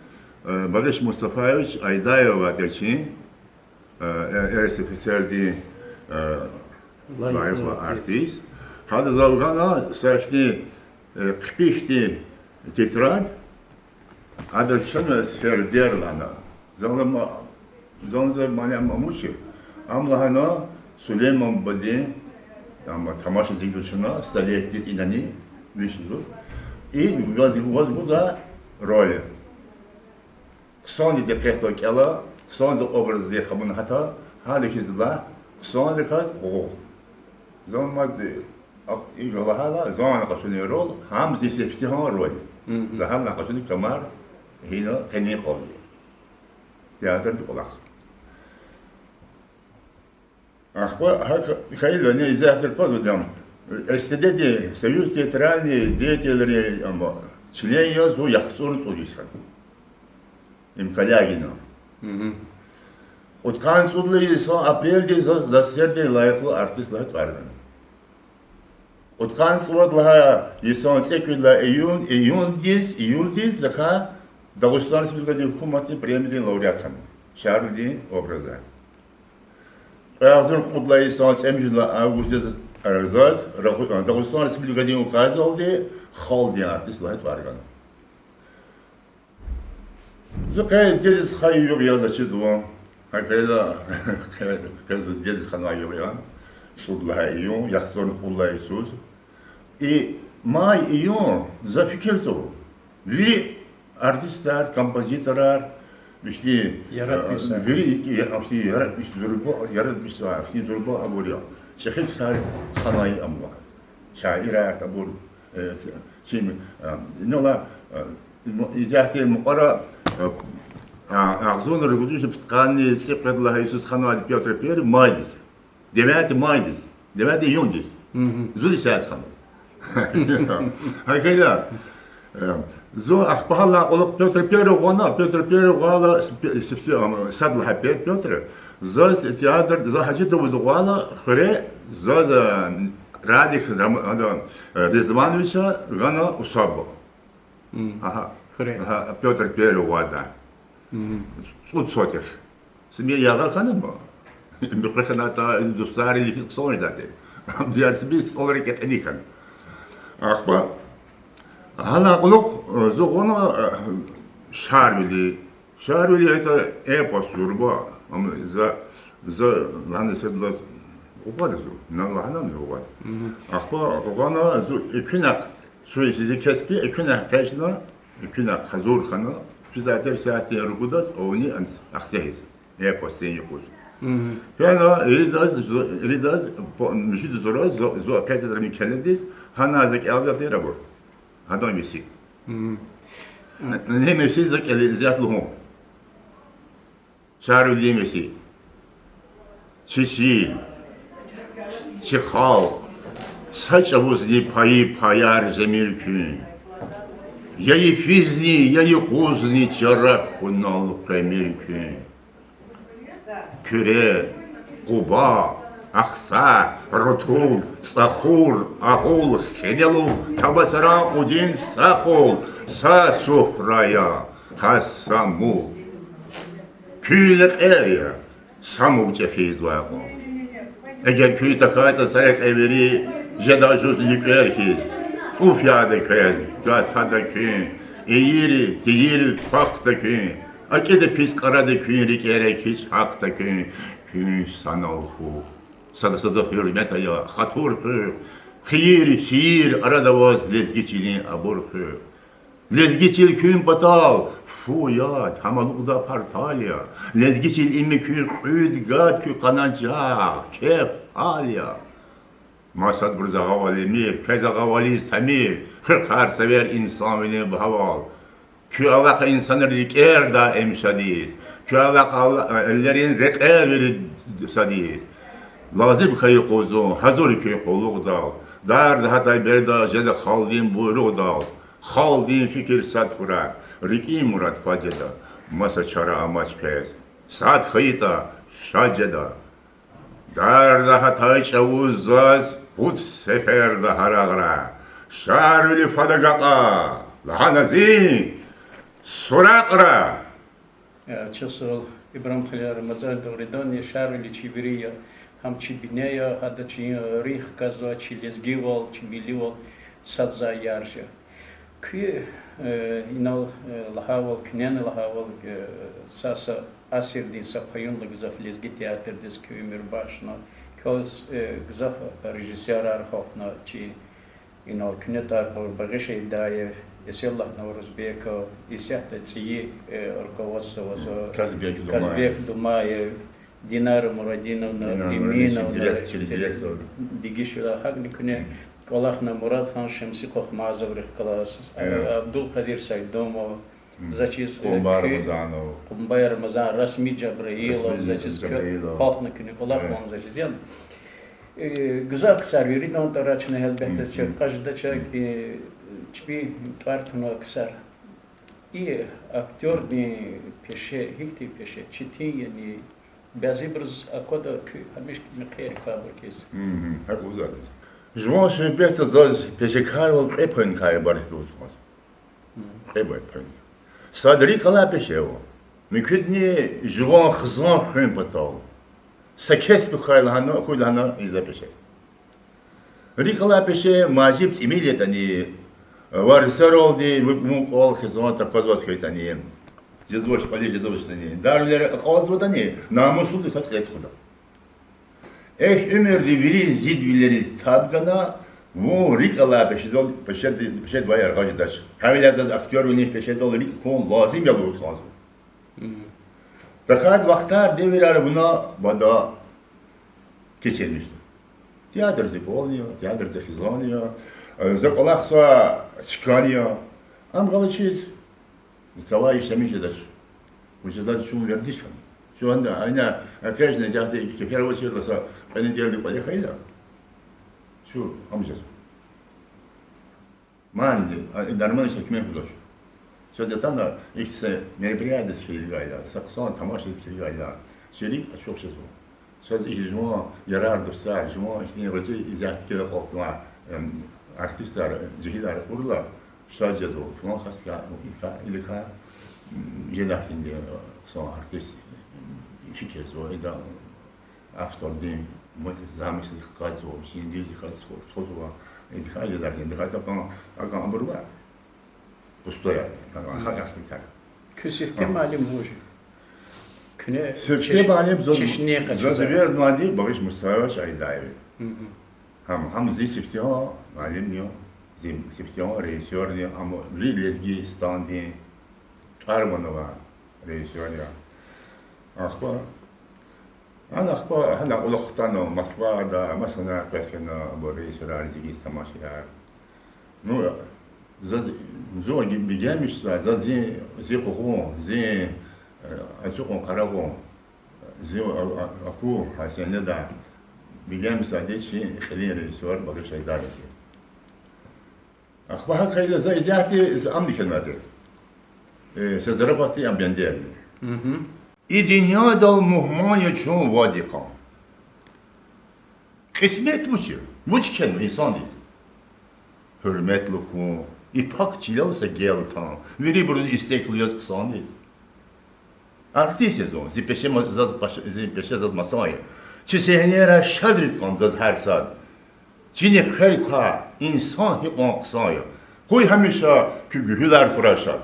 э, Багъиш Мустафаевич Айдаев авай тир чи, э, э, РСФСР-дин, э, лайихлу артист. Гьадаз зун гъана са ихьтин, э, хъипи хьтин тетрадь, адаз чна Сердер лагьана. Зун лагьана, зун за мани амучи, ам лагьана Сулейман бубадин, ам тамаша эцигна чна, столетниедиз инани, виш йис я. И ваз, ваз гуда роли. Хъсанди дикъетдал кӀела, хъсанди образди хабуна гьата, гьада хьиз лагь, хъсандихъ галаз гъу. Зун мад, а, и галагьайла, зун къачуна роль, гьам зи сифтегьан роль. За гьана къачуна Камар, гьина къенин къвалди. Театрдин кӀвалахзава. Ахпа гьакӀ хьайила, ни изагьдиз аквазвайди ам, СТД-дин, Союз театральный деятелей, ам, член яз зун яхцӀурни цӀуд йис хьана. Им Калягина. Кьудкъанни цӀуд лагьай йисан апрелдиз заз СССР-дин лайихлу артист лагьай тӀвар гана. Кьудкъанни цӀувад лагьай йисан цӀекӀуьд лагьай июн, июндиз, июлдиз закай Дагъустан Республикадин гьукуматдин премиядин лауреат хьана, Шарвилидин образда. Кьве агъзурни кьуд лагьай йисан цӀемуьжуьд лагьай августдиз заз Рагъу-, Дагъустан Республикадин указдалди халкьдин артист лагьай тӀвар гана. Зун къе дедиз хайи югъ язава чизва. ГьакӀ хьайила, къе, къе зун дедиз ханвай югъ я. ЦӀуд лагьай июн, яхцӀурни кьуд лагьай йисуз. И май, июн, за фикирзава, вири артистар, композиторар, ихьтин, э, вири, э, ихьтин яра-, ихьтин зурба, яратмишзавай, ихьтин зурба абур я. ЧӀехи ксар ханай амва. Шаирар абур, э, чим, э, инал, э, ну, исятда мукьвара, э, а, агъзурни ругуд вишни пудкъанни цӀикьвед лагьай йисуз ханвайди Пётр Первый майдиз. Девятый майдиз. Девятый июндиз. Зун исятда ханва. ГьакӀ хьайила, э, зун ахпа гьанлай кьулухъ Пётр Первый гъана, Пётр Первый гъайила сифте-, сифте-, ам, сад лагьай Пе-, Пётр, заз театр, за Гьажи Давуд гъайила хуьре, заз, э, Радик Рам-, ада, э, Ризвановича гъана усадьба. Агьа. Хуьре. Агьа, Пётр Первый гъайила. ЦӀуд сотых. Симир ягъа хьана ма. Муькъве хьаната, дустари, ихьтин хъсан жедайди. Ам дерсби столрик кьени хьана. Ахпа гьанлай кьулухъ, э, зун гъана, э, Шарвили. Шарвили это эпос зурба. Ам за, за лагьана седлаз угъвада зу. На лагьана угъвада. Ахпа угъвана зу экуьнахъ, шу зи кеспи экуьнахъ экъечӀна, экуьнахъ гьазур хьана, физатер сятин ругудаз авни анз ахцегьиз. Эпосдин юкъуз. Фена иридаз, зу-, иридаз, по-, муьжуьд зураз, зу-, зу экъечӀзавайди келледиз, гьана за кӀелзавайди абур. Гьадан веси. Не веси за кӀели зи ат лугьун. Шарвилидин веси. Чи чил, чи халкь, са чӀавузни пайи-паяр жемир куьн. Я йифизни, я юкъузни чара хьунал къвемир куьн. Куьре, Къуба, Ахцагь, Рутул, ЦӀахур, Агъул, Хиделув, Табасаран, Удин, са къул, са суфра я, гьа са мув. Куьн лекьер я, са мув чӀехи ийизвай кьван. Эгер куьн тахьайтӀа са рекье вири, жедай жуз луькӀвер хьиз, кӀуф яда квез, гатада куьн, ийири, тийири квахьда куьн, акӀида пис кьарада куьн, рикӀера кичӀ гьахьда куьн, куьн санал хьухь. Сада-садаз гьуьрмет ая, хатур хуьх, хийир-шийир арада аваз лезги чилин абур хуьх. Лезги чил куьн патал фу яд, гьам алукӀдай партал я. Лезги чил им я куь кьуьд, гад куь къанажагъ, кеф-гьал я. Масадбуруз агъавал эмир, квез агъавализ тамир, хуьх гьар сефер инсанвилин багьавал. Куь алахъа инсанрин рикӀер даим шад ийиз, куь алахъа ал-, эллерин рекьер вири сад ийиз. Лазим хьайи къузун гьазур я куьн къуллугъдал, дарда гьатай береда жеда халкьдин буйругъдал. Халкьдин фикир сад хьурай, рикӀин мурад фад жеда, маса чара амач квез. Сад хьайитӀа, шад жеда. Дарда гьатай чӀавуз заз пуд сеферда гьарагъра, Шарвили фад агакьа, лагьана зи суракьра. Э, чухсагъул, Ибрагьим халил, Рамазан Давриданович, Шарвили чи вири я, гьам чи бине я, гьада чи рикӀ хкажзава, чи лезгивал, чи милливал сад зай яржа. Куь, э, инал, э, лагьайвал, куьнени лагьайвал, э, са, са асирдин са паюнлай гзаф лезги театрдиз куь уьмуьр бахшна, квез, э, гзаф режиссёрар гьахьна, чи инал куьне тӀвар кьур Багъиш Айдаев, Эсиллагь Наврузбеков, исятда ЦӀийи, э, руководство аваз Казбек Думаев. Казбек Думаев, Динара Мурадиновна Динара Мурадиновна, Эминовна, директор, директор. Дигишвили, гьакӀни куьне кӀвалахна Мурадхан, Шемси Къухмазоврихъ галаз, Абдулкъадир Сайдумов, заз чиз, Къумбай Рамазанов, Къумбай Рамазан, Расми Жабраилов, Расми заз чиз, Жабраилов. Халкьни куьне кӀвалахна заз чиз, яни. Э, гзаф ксар виридан тӀварар чна гьелбетда чна къаждача, э, чпи тӀвар туна ксар. И актёрдин пеше, гьихьтин пеше, четин яни, бязибуруз аквада куь гьамиша мехъерикайбур хьиз. ГьакӀ лугьузвайди я. Жуван суьгьбетда заз пешекарвал кьве паюникай ибарат я лугьуз кӀанзава. Кьве паюни. Сад рикӀ алай пеше ава. Муькуьдни жуван хизан хуьн патал. Са кеспи хьайи лагьана, акуй лагьана, и за пеше. РикӀ алай пеше мажиб тӀимил ятӀани, варисаралди вун кӀвал хизан таквазваз хьайитӀани, жезвач, кӀвализ жезвачтӀани, дарвилер акьалтзаватӀани, намуслудикай кьиле тухуда. Эхь, уьмуьрди вири зидвилериз таб гана, вун рикӀ алай пешедал, пешед-, пешедвай яргъаз жедач. Гьавиляй заз актёрвилин пешедал рикӀ хьун лазим я лугьуз кӀанзава. ТахьайтӀа вахтар, девирар вуна бада кечирмишна. Театрди кӀвални я, театрди хизанни я, за кӀвалахзавай чкани я. Ам галачиз, цавай ишлемиш жедач. Вучиз лагьайтӀа чун вердиш хьана. Чун гьана, гьана, экъечӀна исятда кефервачирла са кьве неделяди кӀвале хьайила, чун ам жезва. Манди, а, и дарманар чаз куьмек гудач. Чаз атана, ихьтин са мероприятиедиз килигайла, са хъсан тамашадиз килигайла, чи рикӀ ачух жезва. Чаз и жуван ярар-дустар, жуван ихьтин гъвечӀи исятда кӀел акьалтнавай, эм, артистар, жегьилар акурла, шад жезва, флан касдикай, идакай, идакай, м, жедай хьтинди хъсан артист, м, фикирзава, ида автордин м-, замысел хкажзава, син дуьздаказ тухузва, идакай жедай хьтинди, тахьайтӀа кьван, акьван абур ава, пустой, гьа, гьа, гьа, гьа, Куь сифте муаллим вуж я? Куьне сифте муаллим заз, чешне къачуз заз вез муаллим Багъиш Мустафаевич Айдаев я. Гьам, гьам зи сифте муаллим я, зи сифте режиссёр я, ам ви Лезги стандин тӀвар-ван авай режиссёр я. Ахпа Гьана ахпа, гьана кьулухъ хтана Москвада, масана къвез хьана абур режиссёрар, Лезги тамашаяр. Ну, заз, зун бегенмишзавай, заз зи, зи къугъун, зи, э, ацукьун-къарагъун, зи а-, а-, аку гьа сегьнеда бегенмишзавайди чи кьилин режиссёр Багъиш Айдаев я. Ахпа гьакӀ хьайила за исятда за амни кхьенвайди я. Э, са зарафатдин ам бенде я. И дуьньядал мугьман я чун вад йикъан. Кьисмет вуч я? Вуч кхьенва инсандиз? Гьуьрметлу хьун, и пак чилел са гел тан, вирибуруз истеклу яз хъсандиз. Артист я зун, зи пеше ма-, заз паш-, зи пеше заз масан я. Чи сегьнейра шадриз кӀан заз гьар сад. Чинихъ хъвер квай инсан гьикьван хъсан я. Къуй гьамиша куь гуьгьуьлар хурай шад.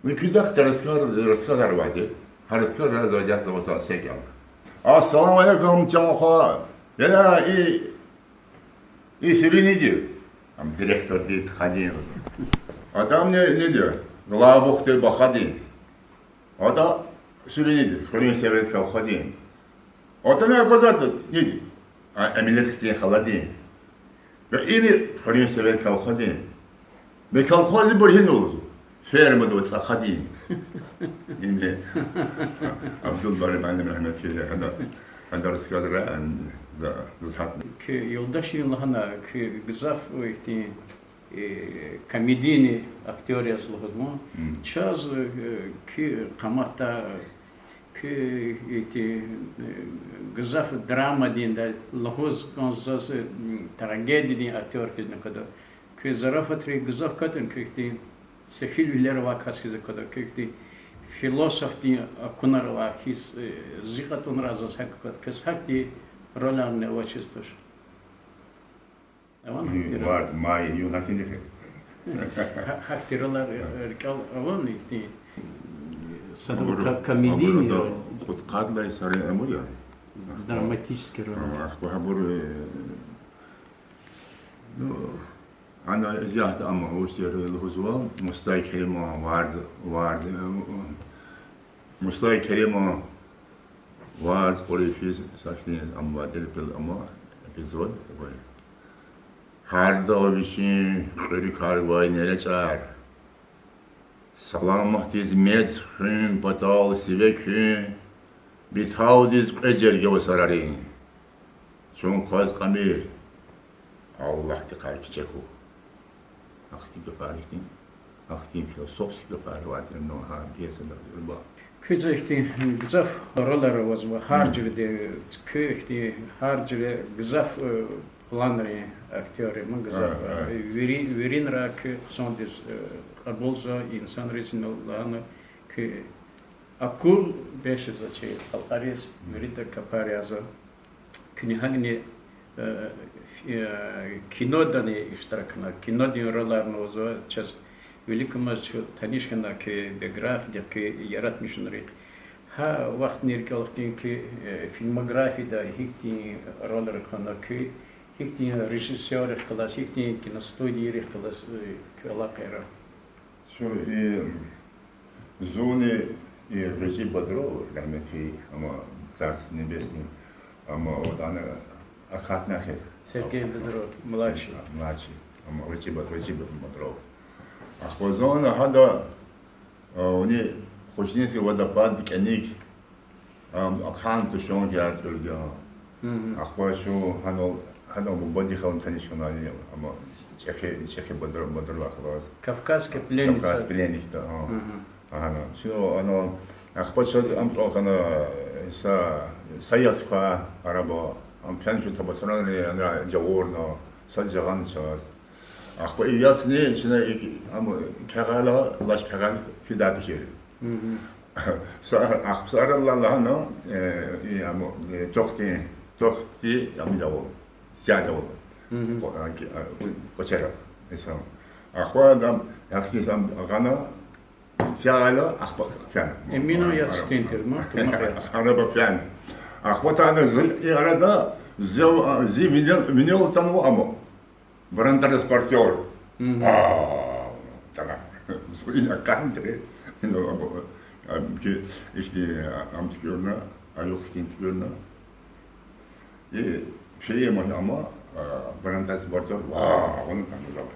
Муькуьдахъ рассказар авайди. Гьа рассказар заз язава са секӀал. Ассаламу алейкум, чан хва. Яна и, и суьруьниди? Ам директорди, тахьадин. Атамни, ниди? Главбухдин, бахадин. Ада суьруьниди, хуьруьн советдин кавхадин. Атана аквазвайди, ниди? А, Эминет хцин халадин. Ва ини хуьруьн советдин кавхадин. Ва кавхазибур гьина лугьузва? Фермада ва цӀахадин. Ини Абдулбари муаллим рагьметлуди, гьада, гьадан рассказра, а, за, заз гьатна. Куь юлдашри лагьана, куь гзаф ихьтин э, комедийный актёр яз лугьузва. Чаз, э, куь къаматда, куь, э, ихьтин, э, гзаф драмадин да лугьуз кӀанзава заз, э, трагедиядин актёр хьиз аквада. Куь зарафатрик гзаф катӀун, куь ихьтин сефилвилер авай кас хьиз аквада, куь ихьтин философдин акунар авай хьиз, э, зи кьатӀунрай заз гьакӀ аквада, квез гьахьтин роларни авачиз туш. Авани гьахьтин ролар? Варз, май, югъ гьахьтин дихьи. Гьа-, гьахьтин ролар, э, рикӀел авани ихьтин, садра ка-, комедийный роль, кьудкъад лагьай йисарин абур я. Драматический роль. Ахпа гьабур, э, ну, ана зи гьахьда ама вуч тир лугьузва, Мустай Кериман варз, варз, э, Мустай Кериман варз кьур йифиз сахьни ам вадер пел ама эпизод такой. Гьарда вичин кьуьруькар гвай неречӀар. Саламатдиз мез хуьн патал сиве куьн, битавдиз кьве жерге ва сарарин. Чун къваз кьамир, Аллагьдихъай кичӀе хьухь. Ахьтин гафар ихьтин, ахьтин философский гафар авайди я гьа пьесада зурба. Куьз ихьтин гзаф ролар авазва, гьар жуьреда, куь ихьтин гьар жуьре гзаф, э, планрин актёр я, ма гзаф, э, вири-, виринра куь хъсандиз, э, кьабулзава инсанриз, ина лагьана куь акур бес жезва чи халкьариз, вирида капар язва. Куьне гьакӀни, э, фи-, э, кинодани иштирак хьана, кинодин роларни авазва, чаз виликамаз чун таниш хьана куь биографиядихъ, куь яратмишунрихъ. Гьа вахтунин рикӀел хкин куь, э, фильмографияда гьихьтин ролар хьана, куь гьихьтин режиссёррихъ галаз, гьихьтин киностудийрихъ галаз, э, куь алакъайра. Чун и, зунни и ГъвечӀи Бодров, рагьметлу, ама Царство Небесное, ама вот ана акатна хьи. Сергей Бодров, младший. Младший, ама ГъвечӀи Бод-, ГъвечӀи Бодров. Ахпа зун гьада, а, уни Хушнинский водопад кӀаник, ам, ахъан тушенкаяр тӀуьрди я. Ахпа чун гьанал, гьадан бубадихъ таниш хьана, ама чӀехи, чӀехи Бодров, Бодровахъ галаз. Кавказский пленница. Кавказский пленник, да, а. Агьана. Чун ана, ахпа чаз ам тӀвал хьана, са, са яц квай араба, ам фена чун Табасаранри, ана жагъурна, сад жагъана чаз. Ахпа и яцни чна и, ам кягъайла, лаш кягъай фидай тушир. Са, ахпа са арада лагьана, э, и, ам, э, тохтин, тохти, ам идавал, сядавал. Кьва-, а, ки-, а, кӀвачера, инсан. Ахпа ам, яхцни ам гъана, Цягъайла ахпа фена. Эминан яз сифтени тир, ма, тумакъ яз. Араба фена. Ахпа тана зи и арада зи, зи винел, винел атанва ама. Бронетранспортёр. Мгм. А, тана. Зун ина къандри. Ина ама, ам, ки, ихьтин, ам туькӀуьрна, аюх хьтин туькӀуьрна. И фейи ама, ама, а, бронетранспортёр, ва, вуна тана зава.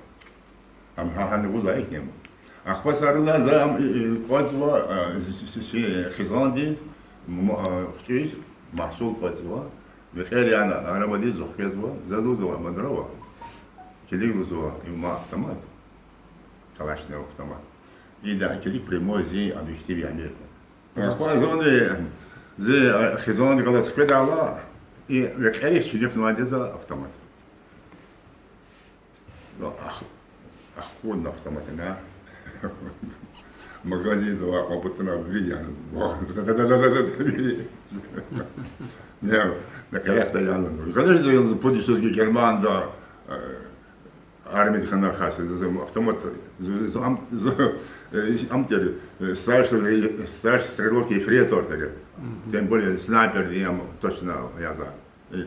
Ам гьа-, гьана гузва ихьтин. Ахпа сарила за ам, и, и, кӀватӀзава, а, зи, зи, зи, зи хизандиз, м-, а, хъуьтӀуьз, магьсул кӀватӀзава. Мекьер яна арабадиз зухкезва, заз лугьузва, мад ава. Килиг лугьузва, им автомат. Калашников автомат. Ида килиг прямой зи объектив я мирда. Ахпа зунни зи, а, хизанди галаз хкведайла, и мекьерихъ чуьнуьхнавайди я за автомат. Ну, ах-, ахкъудна автоматни. Магазинда ва къапуцӀна вири яна. Не, не къерехда яна. Конечно, яна. Конечно, яна, пуд йисуз Германда, э, армияда хьана хас, з-, з-, автомат, з-, з-, ам, з-, э, ам тир, э, старший, старший стрелок, ефрейтор тир. Мгм. Тем более снайпер, ам точно язва. Э.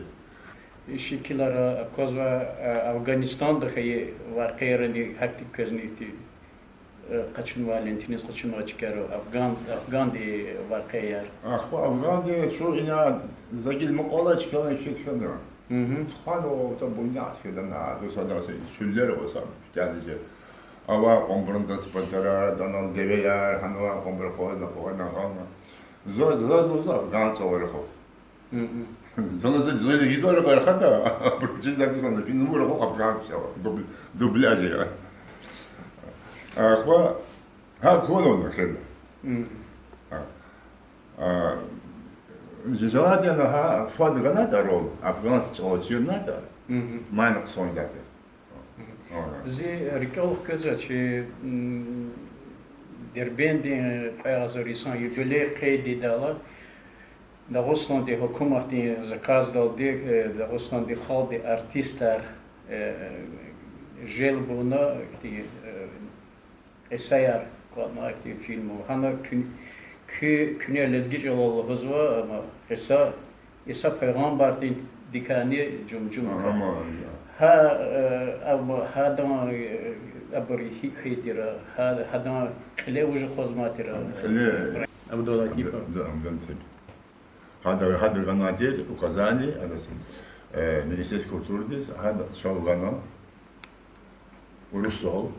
И шикилар аквазва, э, Афганистанда хьайи вакъиайрани гьахьтин квезни ихьтин, э, къачунвай, лентиниз къачунвай чкаяр, афган, афганди вакъиаяр. Ахпа афганди чун ина за гила мукьвал алай чкаяр хьиз хьана. Мгм. Тухванва, там буйня аскердана, дуса, дуса, чуьллер авай са, кӀелизе. Авай кьванбурун дас патара, данал девеяр, гьанвай кьванбур къвана, къвана, гьана. Заз, заз лугьузва афган цӀалара хьухь. Мгм. Зала за, за гидора къархада, абур чиз дакӀ зана, фин нумура хьухь афган цӀалара, дуб-, дубляж я. Ахпа, гьа куна хьена. Мгм. А, а, желательно, гьа, фад ганатӀа рол, афган цӀалара чирнатӀа, мгм, мана хъсандатӀа. Ага. Зи рикӀел хквезва чи, м, Дербентдин кьве агъзур йисан юбилей къейд ийидайла, Дагъустандин гьукуматдин заказдалди, э, Дагъустандин халкьдин артистар, э, желб авуна, ихьтин, э, кьисаяр кӀватӀна, ихьтин фильм ава. Гьана куь-, куь-, куьне лезги чӀалал лугьузва, ама кьиса Иса пайгъамбардин дикани жумжумкай. Гьа, э, ам, гьадан, э, абур гьикӀ хьайитӀира, гьа-, гьадан кьиле вуж акъвазмайтӀира. Кьиле. Абдулатипов. Да, Абдулатипов. Гьада, гьада гана тир указание, адаз, э, Министерство культурадиз, гьада чав гана, урусдал,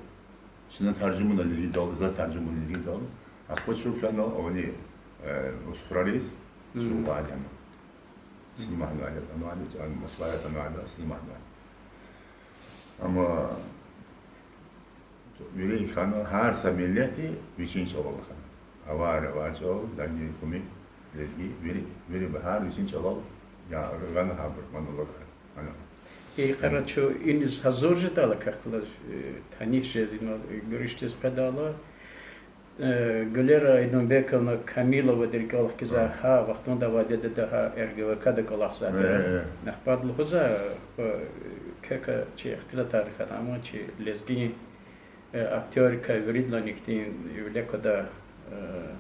чна таржумана лезгидал, за таржумана лезгидал, ахпа чун фена авани, э, Устхурариз, чун вадяна. Сниматьнавайди, атанвайди, а, Москвадай атанвайди, сниматьнавайди. Амма вири хьана, гьар са миллетди вичин чӀалал хьана. Авар, авар чӀал, дарги, кумук, лезги, вири, вири гьар вичин чӀалал я гана гьабур монологар. Ана. И къара чун иниз гьазур жедайла, как галаз, э, таниш жез, ина, э, гуьруьшдиз къведайла, Э, Гуьлера Айдунбековна Камиловади рикӀел хкизва, гьа вахтунда авайди я, гьа РГВК-да кӀвалахзавайди я. Ахпа ада лугьузва, э, квекай чи ихтилатар хьана, ама чи лезгин, э, актёррикай виридалайни ихьтин вилик квадай, э,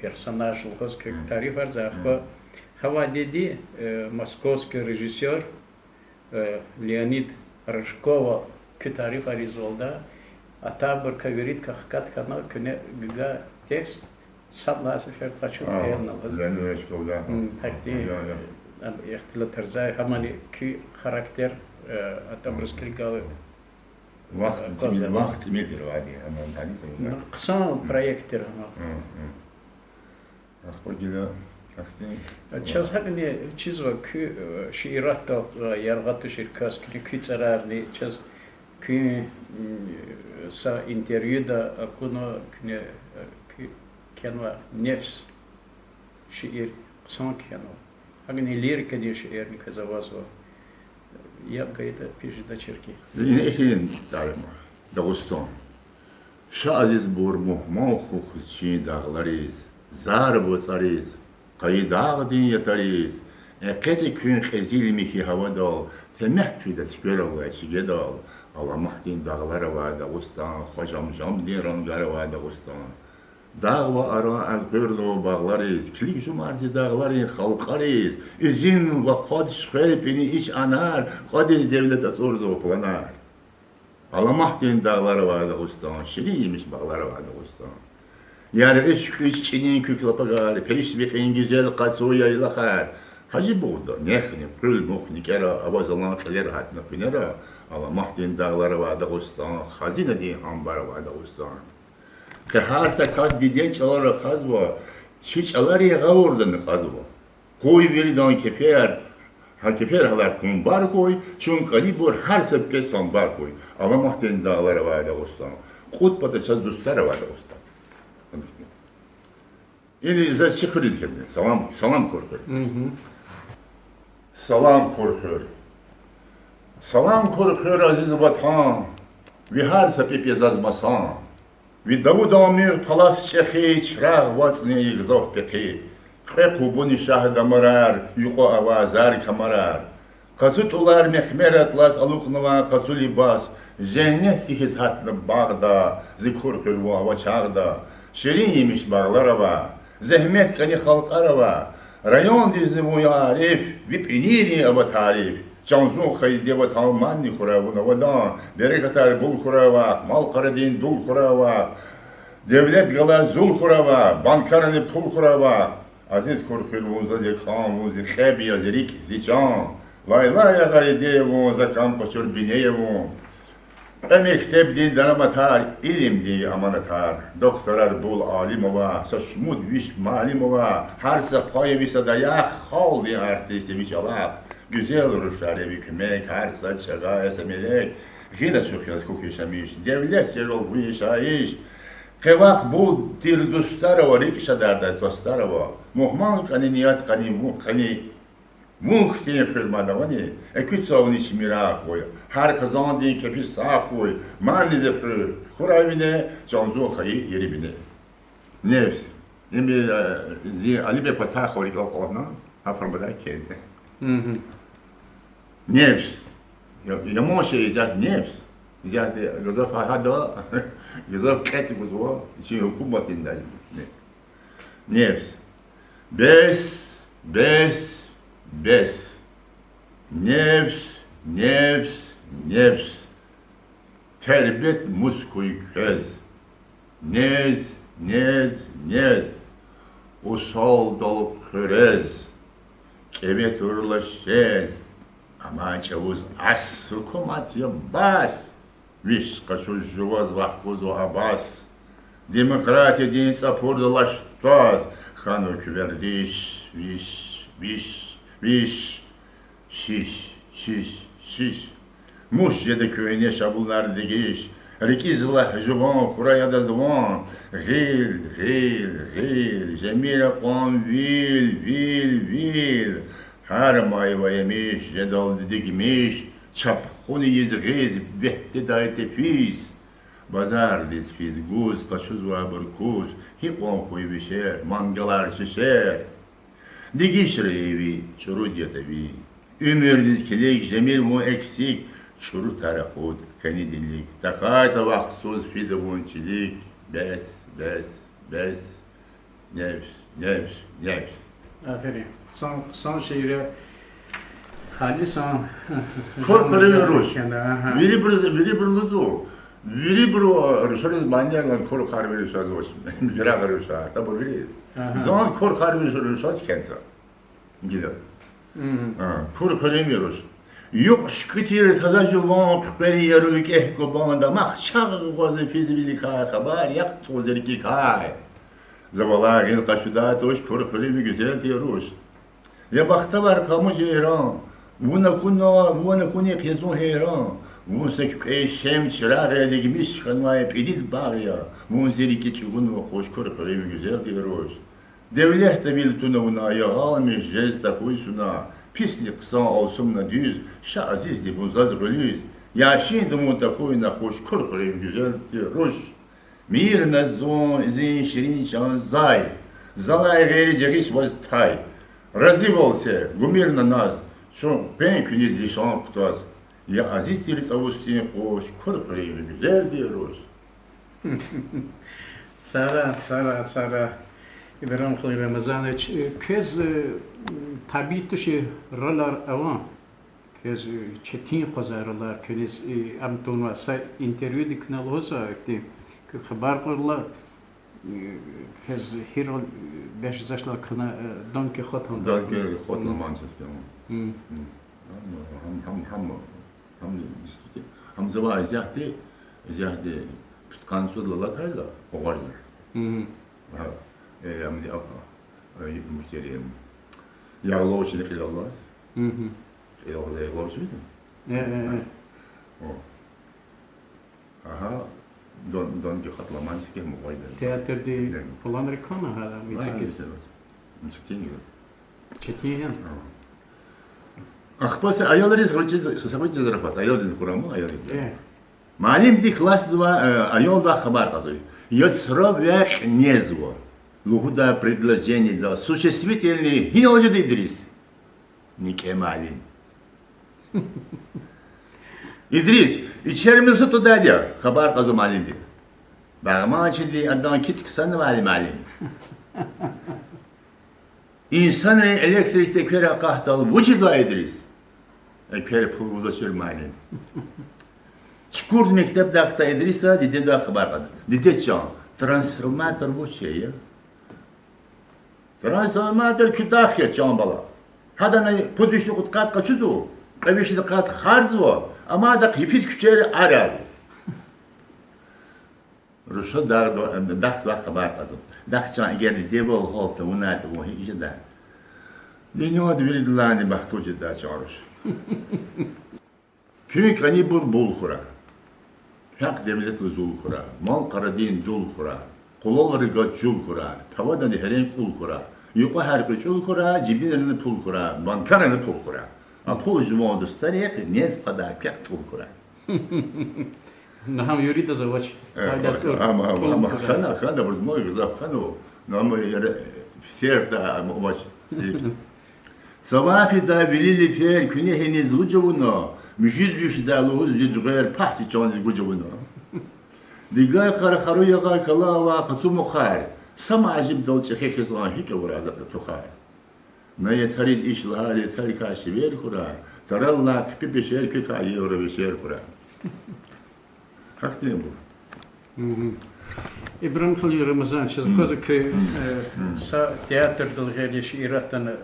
персонаж лугьуз квекай тарифарзава, ахпа гьавайдиди, э, московский режиссёр, Э, Леонид Рожкова куь тарифар ийизвалда, атайбурукай виридакай хкат хьана, куьне гуьгуьн текст сад лагьай сеферда къачун кӀелна лугьуз. Леонид Рожков, да. Гьахьтин, э, ихтилатарзава, гьамани куь характер, э, атайбуруз килигайла. Вахт тӀимил, вахт тӀимил тир вади, гьаман тани. Ну, хъсан проект тир гьама. Ахпа гила ахьтин. Чаз гьакӀни чизва куь, э, шииратдал, э, яргъа тушир кас, куьне куь цӀарарни, чаз куьн, м, са интервьюда акуна, куьне, э, куь кхьенва Нефс шиир, хъсан кхьенва. ГьакӀни лирикадин шиирни квез авазва. ЯбгайтӀа пижида черки. Ихьтин тарифар. Дагъустан. Ша, азизбур, мугьман хьухь чи дагълариз, зарб вацӀариз, къайи дагъдин ятариз, экъечӀи куьн кьезил михьи гьавадал, темягь фида цуькверал, чигедал, Аламатдин дагълар авай Дагъустан, хва жамжамдин рангар авай Дагъустан. Дагъ ва аран элкъуьрнава багълариз, килиг жумарди дагъларин халкьариз, уьзуьм ва кьвад шуьхвер, пӀини ич анар, кьвадиз девлет ацӀурзава планар. Аламатдин дагълар авай Дагъустан, ширин емиш багълар авай Дагъустан. Яргъи шуькӀуьз чӀинин куьк лапагар, периш векьин гуьзел къацу яйлахар, Гьажибугъда, Нехни, Къуьл, Мух, НикӀера, ава залан кьилер гьатна къуьнера, аламатдин дагълар авай Дагъустан, хазинадин амбар авай Дагъустан. Къе гьар са кас дидед чӀалал рахазва, чи чӀаларин гъавурда накьазва. Къуй виридан кефер, гьа кефер гьалар кумбар хьуй, чун кӀанибур гьар са пипӀе самбар хьуй, аламатдин дагълар авай Дагъустан. Кьуд пата чаз дустар авай Дагъустан. Ина заз чи хуьруьз кхьена. Салам, салам, Куьр хуьр. Салам, Куьр хуьр. Салам, Куьр хуьр, азиз Ватан, ви гьар са пипӀ я заз масан. Ви Давудан муьгъ палас чӀехи, чирагъ вацӀни гзаф пехи. Кьве къубуни шагь дамарар, юкьва авай зар камарар. Къацу тӀулар мехмер атлас алукӀнава къацу либас, женнетди хьиз гьатна багъда, зи Куьр хуьр вун авачагъда. Ширин емиш багълар ава, зегьмет кӀани халкьар ава. Райондизни вун я ариф, ви пӀинийрин ава тариф. Чан зун хайиди ватан манни хьурай вун авадан, берекатар бул хьурай вахъ, мал-къарадин дул хьурай вахъ. Девлет галай зул хьурай вахъ, банкарани пул хьурай вахъ. Азиз Куьр хуьр, вун заз я кӀан, вун зи кьеб я, зи рикӀ, зи чан. Лайлай агъайиди я вун, за кӀан къачур бине я вун. Кьве мектебдин дараматар, илимдин аманатар, докторар бул алим ава, са шумуд виш муаллим ава, гьар са хва я ви са даях, халкьдин артист я ви чӀалахъ. Гуьзел рушар я ви куьмек, гьар са чӀагар я са мелек. Гъил ачух яз хьухь яшамиш, девлет жезва вун яшайиш. Къе вахъ бул тир дустар ава, рикӀ шадардай тостар ава. Мугьман кӀани ният кьани, вун кьани Вун хьтин хуьр мад авани, экуь цавни чими рагъ хьуй, гьар хизандин кепи сагъ хьуй, манни зи хуьр хьурай вине, чан зун хайи ери бине. Нефс. Им, э, зи Алибек Фатахова рикӀел кьална, гьа формада кхьейди. Нефс. Я-, яман шей исятда нефс. Исятда гзаф гьада, гзаф кьетӀ гузва, чи гьукуматдин да. Нефс. Бес, бес, бес. Нефс, нефс, нефс. Тербет мус хьуй квез. Нез, нез, нез. Усалдал хъуьрез, кӀеве турла шез. Амма чӀавуз ас, гьукумат я бас. Виш къачуз жуваз вахкузва Абас. Демократиядин цӀапурда лаш тваз, хьанва куь вердиш, виш, виш, виш, шиш, шиш, шиш. Мус жеда куьгьне шаблунар дегиш, рикӀиз лагь жуван хьурай адаз ван, гъил, гъил, гъил, жемир акьван вил, вил, вил. Гьар майвай емиш жедалди дигмиш, чапхун ийиз гъиз вегьдедай тефиз. Базардиз физ гуз къачузвайбур куз, гьикьван хьуй ви шер, мангалар, шешер. Дегишра ви чӀуруд ятӀа ви. Уьмуьрдиз килиг, жемир вун эксик, чӀуру тар акъуд кӀанидин лик. ТахьайтӀа вахтсуз фида вун чилик. Бес, бес, бес. Нефс, нефс, нефс. Аферин. Хъсан, хъсан шиир я. Халисан. Куьр хуьруьн руш. Вирибур, вирибур лугьузва. Вирибуру рушариз манияр лагьана Куьр хуьруьн руш жезвач. Миграгъ руша, таба вири. Зун Куьр хуьруьн руш, рушаз кхьенца. Гила. А, Куьр хуьруьн руш. Юкь шуькӀуь тир таза жуван хъуькъвери яру викӀегь кубан, дамах чагъ гъваз физ виликай, хабар яхъ тӀуз рикӀикай. За валай гъил къачудай туш Куьр хуьруьн ви гуьзел тир руш. Я бахтавар Къаму жейран, вун акуна, вун акунихъ я зун гьейран. Вун са куькӀвей шем чирагъ я, дегмиш хьанвай пӀирид багъ я. Вун зи рикӀи чӀугунва хуш Куьр хуьруьн ви гуьзел тир руш. Девлетда вил туна вуна, ягъалмиш жез тахьуй суна. Писни хъсан, алцумна дуьз, ша азизди вун заз гъуьлуьз. Яшинда вун тахьуй на хуш Куьр хуьруьн ви гуьзел тир руш. Мийир на зун, зин ширин чан зай, залай гъейри жагъич ваз тай. Разивал це, гумир на наз, чун къвен куьниз лишан кутаз. Я азиз тир цӀавустин къуш, кур къвезвай гуьзел тир руш. Сара, сара, сара. Ибрагьим халу Рамазанович, э, квез, э, м, табии туш ролар аван. Квез, э, четин къвезвай ролар, куьниз, э, ам тавунвай са интервьюдик куьне лугьузва, ихьтин, куь хабар кьурла, э, квез гьи роль, э, бес жезвачтӀа хьана, э, Дон Кихот ам. Дон Кихот ам, Мм. Мм. Гьам, гьам, гьам, гьам, действительно. Гьам завай исятда, исятда пудкъанни цӀуд лагьайтӀа, къугъвазна. Мгм. Гьа, э, гьамни, а, а, э, муштери, Ягъловчни кьилел алаз. Мгм. Кьилел алаз Ягъловч вичин? Э, э, э. О. Агьа, Дон, Дон Кихот Ламанческий гьам къугъвазда. Театрди планрик кван гьа мицикиз? Четин я. Четин я? Агьа. Ахпа са аялриз гъвечӀиз, са сабай чиз зарфат, аялриз хьурай ман, аялриз. Э. Муаллимди классда авай, э, аялдай хабар кьазва. Яцра векь незва лугьудай предложенида существительный гьинал жеда, Идрис? НикӀе, муаллим. Идрис, ичермир са твадайди я, хабар кьазва муаллимди. Багъманчиди адан кицӀ ксанвайди, муаллим. Инсанри электрикди эквер акъатдайла вучзава, Идрис? Эквер пул гузвачир, муаллим. Чукурди мектебдихъ хьайи Идриса дидедай хабар кьада. Диде чан, трансформатор вуч я? Трансформатор куьтягь я, чан бала. Гьадани пуд вишни кьудкъад къачузва, кьве вишни къад харзава, амма адахъ йифиз куьчейра арзава. Руша дахдвай, дахдвай хабар кьазва. Дахчан, эгер дидедивай гьал тавунайтӀа, вун гьикӀ жедай? Дуьньяда виридалайни бахтлу жедай, чан руш. Куьн кӀанибур бул хьурай, гьакӀ девлетлу зул хьурай, мал-къарадин дул хьурай, къулал рга чул хьурай, тавадани гьерен кьул хьурай, юкьва гьар кьве чӀул хьурай, жибинрани пул хьурай, банкарани пул хьурай. А пул жуван дустарихъ нез кьадай квехъ тӀул хьурай. Гьам виридаз авач. Э, ам, ам, ам хьана, хьана, абуруз ма гзаф хьанва, ам яра, э, серда ам авач. Цава фидай вили лифер куьне гьиниз луж авуна, муьжуьд вишдай лугьуз дуьдгъвер пагь чи чандиз гуж авуна. Дигай къаркъару ягъай кала авай къацу мухар, са мажибдал чӀехи хизан гьикӀ авурай затӀ тухар. На яцариз иш лагьайла яцарикай шевер хьурай, тараллай хъипи пешер квекай евро вешер хьурай. Гьахьтинбур. Ибрагьим халу Рамазанович, чаз аквазва куь, э, са театрдал гъейри шииратдани, э,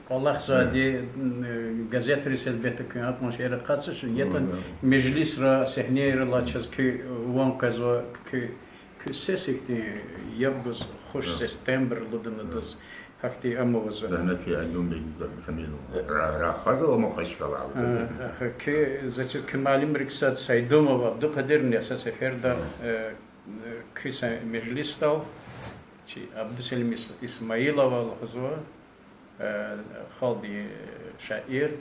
кӀвалахзавайди, э, газетриз гьелбетда куьн акьван шейэр акъатзавач, ятӀани межлисра, сегьнейрилай чаз куь ван къвезва, куь, куь сес ихьтин яб гуз, хуш сес, тембр лугьуда адаз. Гьахьтин ам авазва. Рагьметлу Альдунбек Камилов. Ра-, рахазва ма къачкалал. Куь, заз чиз, куь муаллимрик сад Сайдумов Абдукъадирни са сеферда, э, куь са межлисдал, чи Абдуселим Ис-, Исмаилова лугьузва, э, халкьдин шаир.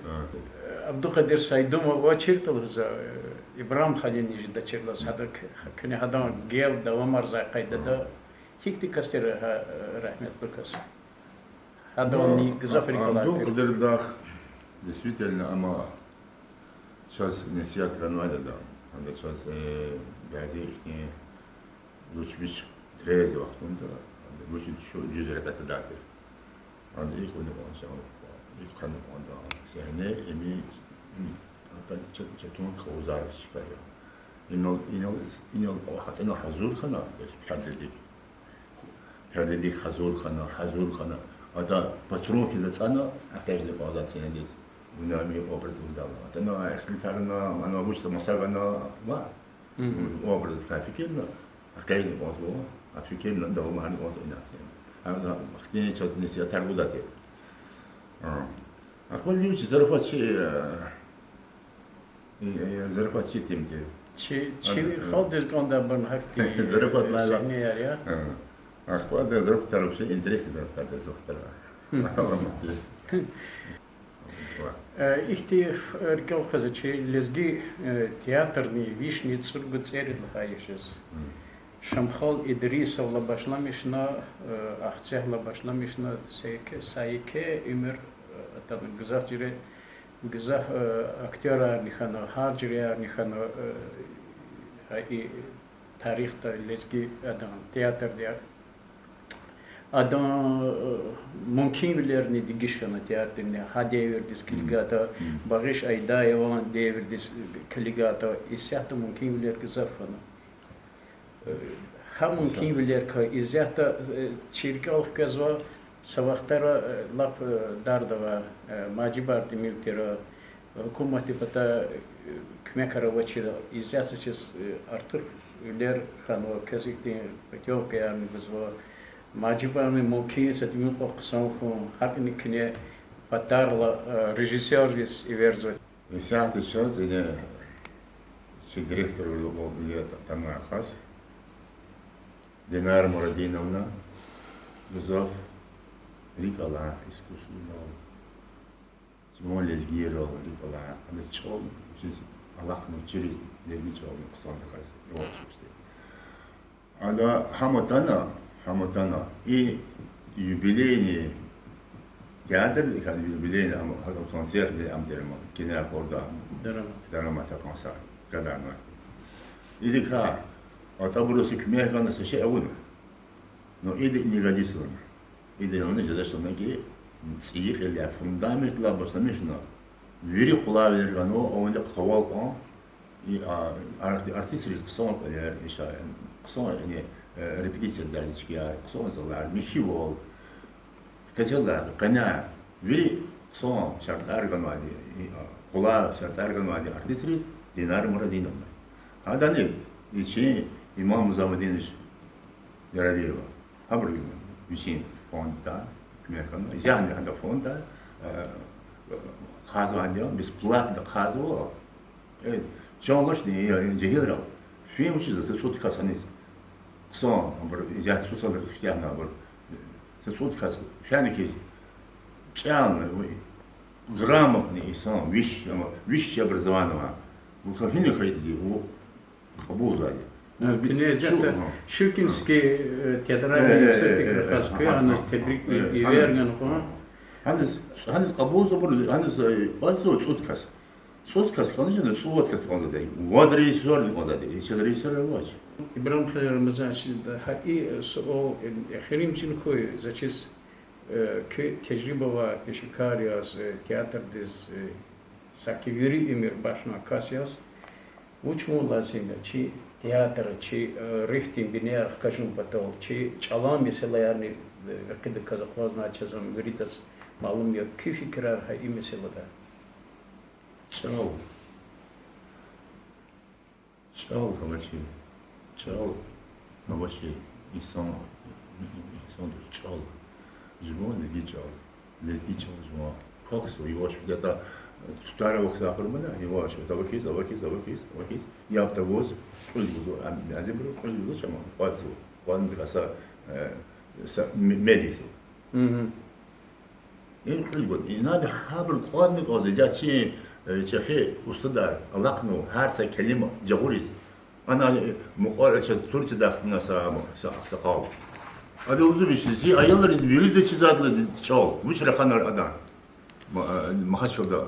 Абдукъадир Сайдумов авачиртӀа лугьузва, э, Ибрагьим халини жедачир лугьуз, гьада к-, куьне гьадан гел давамарзавай къайдада. Гьихьтин кас тир гьа, э, рагьметлу кас? Гьадавай гзаф рикӀ алай тир. Абдулкъадирдихъ, действительно, амма чаз несигьат ганвайди я ада. Ада чаз, э, бязи ихьтин вич-вич трезв вахтунда, ада вич-вич дуьз рекье тадай тир. Ада икӀ авуна кӀанда, икӀ хьана кӀанда сегьне, им, им, ада чат-, чатун кьавзар чкаяр. Инал, инал, инал гьатӀана гьазур хьана, бес пердедик. Пердедик гьазур хьана, гьазур хьана. Ада патрон хьиз ацӀана, экъечӀна кӀанзавай сегьнедиз. Вуна ам образ лугьудайла. АтӀана ихтилатарна, ана вуч маса гана, ва образикай фикирна, экъечӀна кӀанзава, а фикирна давамарна кӀанзава ина сегьне. Ана ахьтин чаз несигьатар гудай тир. А. Ахпа вич зарафатчи, э, Э, э, зарафатчи тир. Чи, чи халкьдиз кӀандайбур гьахьтин зарафатар я. Ахпа ада зарафатар вообще интересный зарафатар я, зарафатар. Э, ихьтин рикӀел хквезва чи лезги, э, театрни вишни цӀуругуд цӀерид лагьай йис жез. Шамхал Идрисовалай башламишна, э, Ахцегьлай башламишна, са еке, са еке уьмуьр, э, атана гзаф жуьре Гзаф, э, актёрарни хьана, гьар жуьреярни хьана, э, и тарихда лезги адан театрди. Адан, э, мумкинвилерни дегиш хьана театрдин, гьа девирдиз килигайтӀа, Багъиш Айдаеван девирдиз килигайтӀа, исятда мумкинвилер гзаф хьана. Гьа мумкинвилерикай исятда, э, чи рикӀел хквезва, са вахтара, э, лап, э, дарда авай, э, Мажибар тӀимил тир, гьукуматдин патай, э, куьмекар авачир, исятда чаз, э, артухвилер хьанва, квез ихьтин путёвкаярни гузва. Мажибарни мумкин я са тӀимил кьван хъсан хьун, гьакӀни куьне патарилай, э, режиссёрдиз эверзава. Исятда чаз ина чи директор вилик тамай кас, Динара Мурадиновна, гзаф рикӀ алай искусстводал, чӀугун лезгийрал рикӀ алай, ана чӀал вичиз алахъна, чириз лезги чӀални хъсандаказ авачирди. Ада гьам атана, гьам атана, и юбилейный театрдикай, юбилейный ам, гьа концертни ам тир ам, кине акъурда, дарамат, дарамат акъваздай, гадарматди. Идакай ацӀабуруз са куьмек гана, са шей авуна. Но ида не годится лагьана. Ида лагьана жедач лагьана ки, цӀийи кьилелай, фундаментдилай башламишна, вири къулайвилер ганва авайди къавал кьван, и, а, арти-, артистриз хъсан кӀвалер, иша, хъсан, яни, э, репетициядин дердичкаяр, хъсан залар, михьивал, котелар, къеняр, вири хъсан шартӀар ганвайди, и, а, къулай шартӀар ганвайди артистриз Динара Мурадиновна. Гьадани и чи Имам Музамудинович Яралиева. Гьабуру вичин фонддай куьмек гана. Исятда гьада фонддай, э, хъайизвайди я, бесплатно хъайизва. Э, чан алачни, э, жегьилрал. Фин вучиз са цӀуд кас гьаниз. Хъсан, абур исятда цӀусад кас куьтягьна абур. Са цӀуд кас фена хьиз, чӀални, грамотный инсан, высшее, высшее образование авай. Вуна гьина хьайиди, ву кьабулзавайди. Куьне исятда Щукинский, э, театральный университетдик рахаз куьн, гьаниз тебрик эвер гана кьван. Гьаниз, гьаниз кьабулзавайбур, гьаниз, э, кӀанзава цӀуд кас. ЦӀуд кас кӀанзавачни, цӀувад кас кӀанзавайди. Вад режиссёрни кӀанзавайди. Чаз режиссёрар авач. Ибрагьим Рамазанович, гьа и суал, э, эхиримжи хьуй, заз чиз, э, куь тежриба авай пешекар яз, э, театрдиз, э, саки вири уьмуьр бахшнавай кас яз, вуч вун лазим я чи театр, чи, э, руьгьдин бинеяр хкажун патал, чи чӀалан месэлаярни, э, векъидаказ акъвазнавай чаз ам виридаз малум я, куь фикирар гьа и месэлада? ЧӀал. ЧӀал авачир, чӀал авачир инсан, инсандиз чӀал. Жуван лезги чӀал. Лезги чӀал жуван квахьзава, яваш-яваш, тутар авахьзавай хьурмада, яваш-яваш, авахьиз, авахьиз, авахьиз, авахьиз, яб тавуз, кьуьл гузва, ам, азибуру кьуьл гузва, чама кьвадзава, кьванни са, э, са ме-, медизва. Ин кьуьл гуз, инал гьабур кьванни кӀанзава, я чи, э, чӀехи устадар алахънава гьар са келима жагъуриз. Ана, э, мукьвара чаз Турциядай хтана са, са агъсакъал. Ада лугьузва вич, зи аялриз вирида чизвайди я чӀал, вуч рахана адан Ма-, э, Махачкъалада.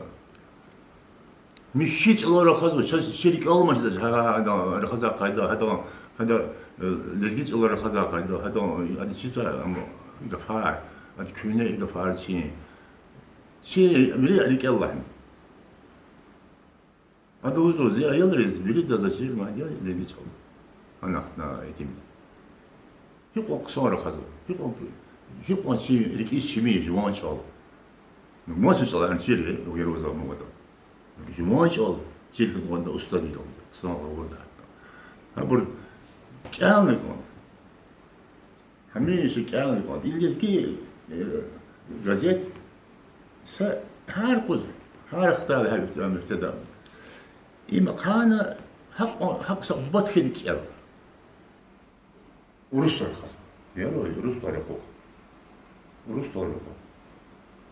Михьи чӀалал рахазва, чаз чи рикӀел алмачдач, гьа, гьа, гьадан рахазвай къайда, гьадан, гьадан, э, лезги чӀалал рахазвай къайда, гьадан, э, ада чизвай, ам, гафар, ада куьгьне гафар чи. Чи вири рикӀел алайни. Ада лугьузва, зи аялриз вирида заз чирна я лезги чӀал. Гьана хтана итим. Гьикьван хъсан рахазва, гьикьван, гьикьван чи рикӀиз чими жуван чӀал. Ну, маса чӀаларни чир я, гъейри ваз амукьда. Жуван чӀал чир хьайитӀа устадвилелди, хъсан гъавурда. Гьабур кӀелна кӀан. Гьамиша кӀелна кӀан. И Лезги, э, газет са гьар къуз, гьар хтай гьа муьгьтеда. Им ахъайна гьакӀ, гьакӀ са бубат хьайи кӀел. Урусдал рахаз. Ярай, урусдал рахаз. Урусдал рахаз.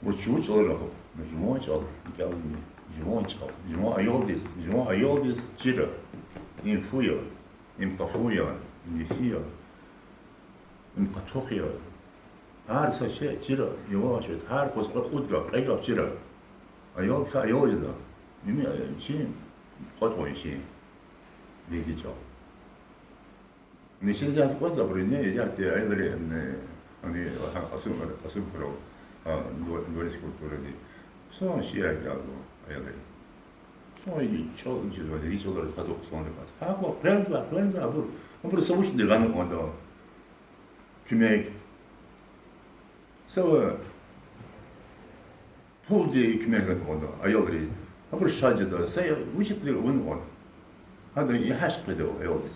Вуч, вуч чӀал рахаз? Жуван чӀал, кӀелна. Жуван чӀал. Жуван аялдиз, жуван аялдиз чира. Им фу я, им къафу я, им еси я, им къатухъ я. Гьар са шей чира, яваш-яваш, гьар къуз кьве-кьуд гаф, кьве гаф чира. Аял, аял яда. Ними, э, чи, кьватӀ вичин. Лезги чӀал. Нишин язар кӀватӀ, абуру ни язар, те, аялри, э, ани, ага, Кьасум, Кьасумхуьрел, а, дво-, дворец культуры ди. Са шиир кӀелзава аялри. Са и чӀал, чизва, лезги чӀалал къазук хъсан даказ. Гьа, къвезва, къвезва, абур, абур са вуч дигана кӀанда. Куьмек. Са ва пулдин куьмек гана кӀанда аялриз. Абур шад жеда, са я вучиз авуна кӀанда. Гьада я гьахъ къведа аялдиз.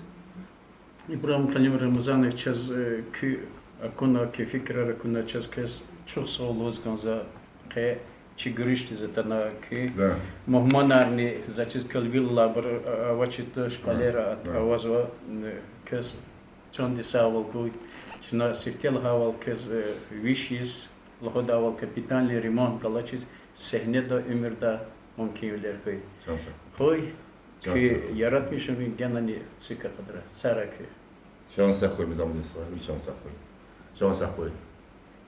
Ибрагьим Халим Рамазанович, чаз, э, куь акуна, куь фикирар акуна, чаз квез чухсагъул лугьуз кӀанзава, къе чи гуьруьшдиз атана, куь Да. мугьманарни заз чиз квелвилалай абур, а, авачиз туш, кӀвалер а-, Да. авазва, м, квез чандин сагъвал гуй, чна сифте лагьайвал квез, э, виш йис лугьудайвал капитальный ремонт галачиз сегьнеда уьмуьрдай мумкинвилер хьуй. Чан сагъ. Къуй, Чан куь сагъ. яратмишунрин генани цуьк акъудра. Сагърай куь. Чан сагъ хьуй, Мизамудин стха, ви чан сагъ хьуй. Чан сагъ хьуй.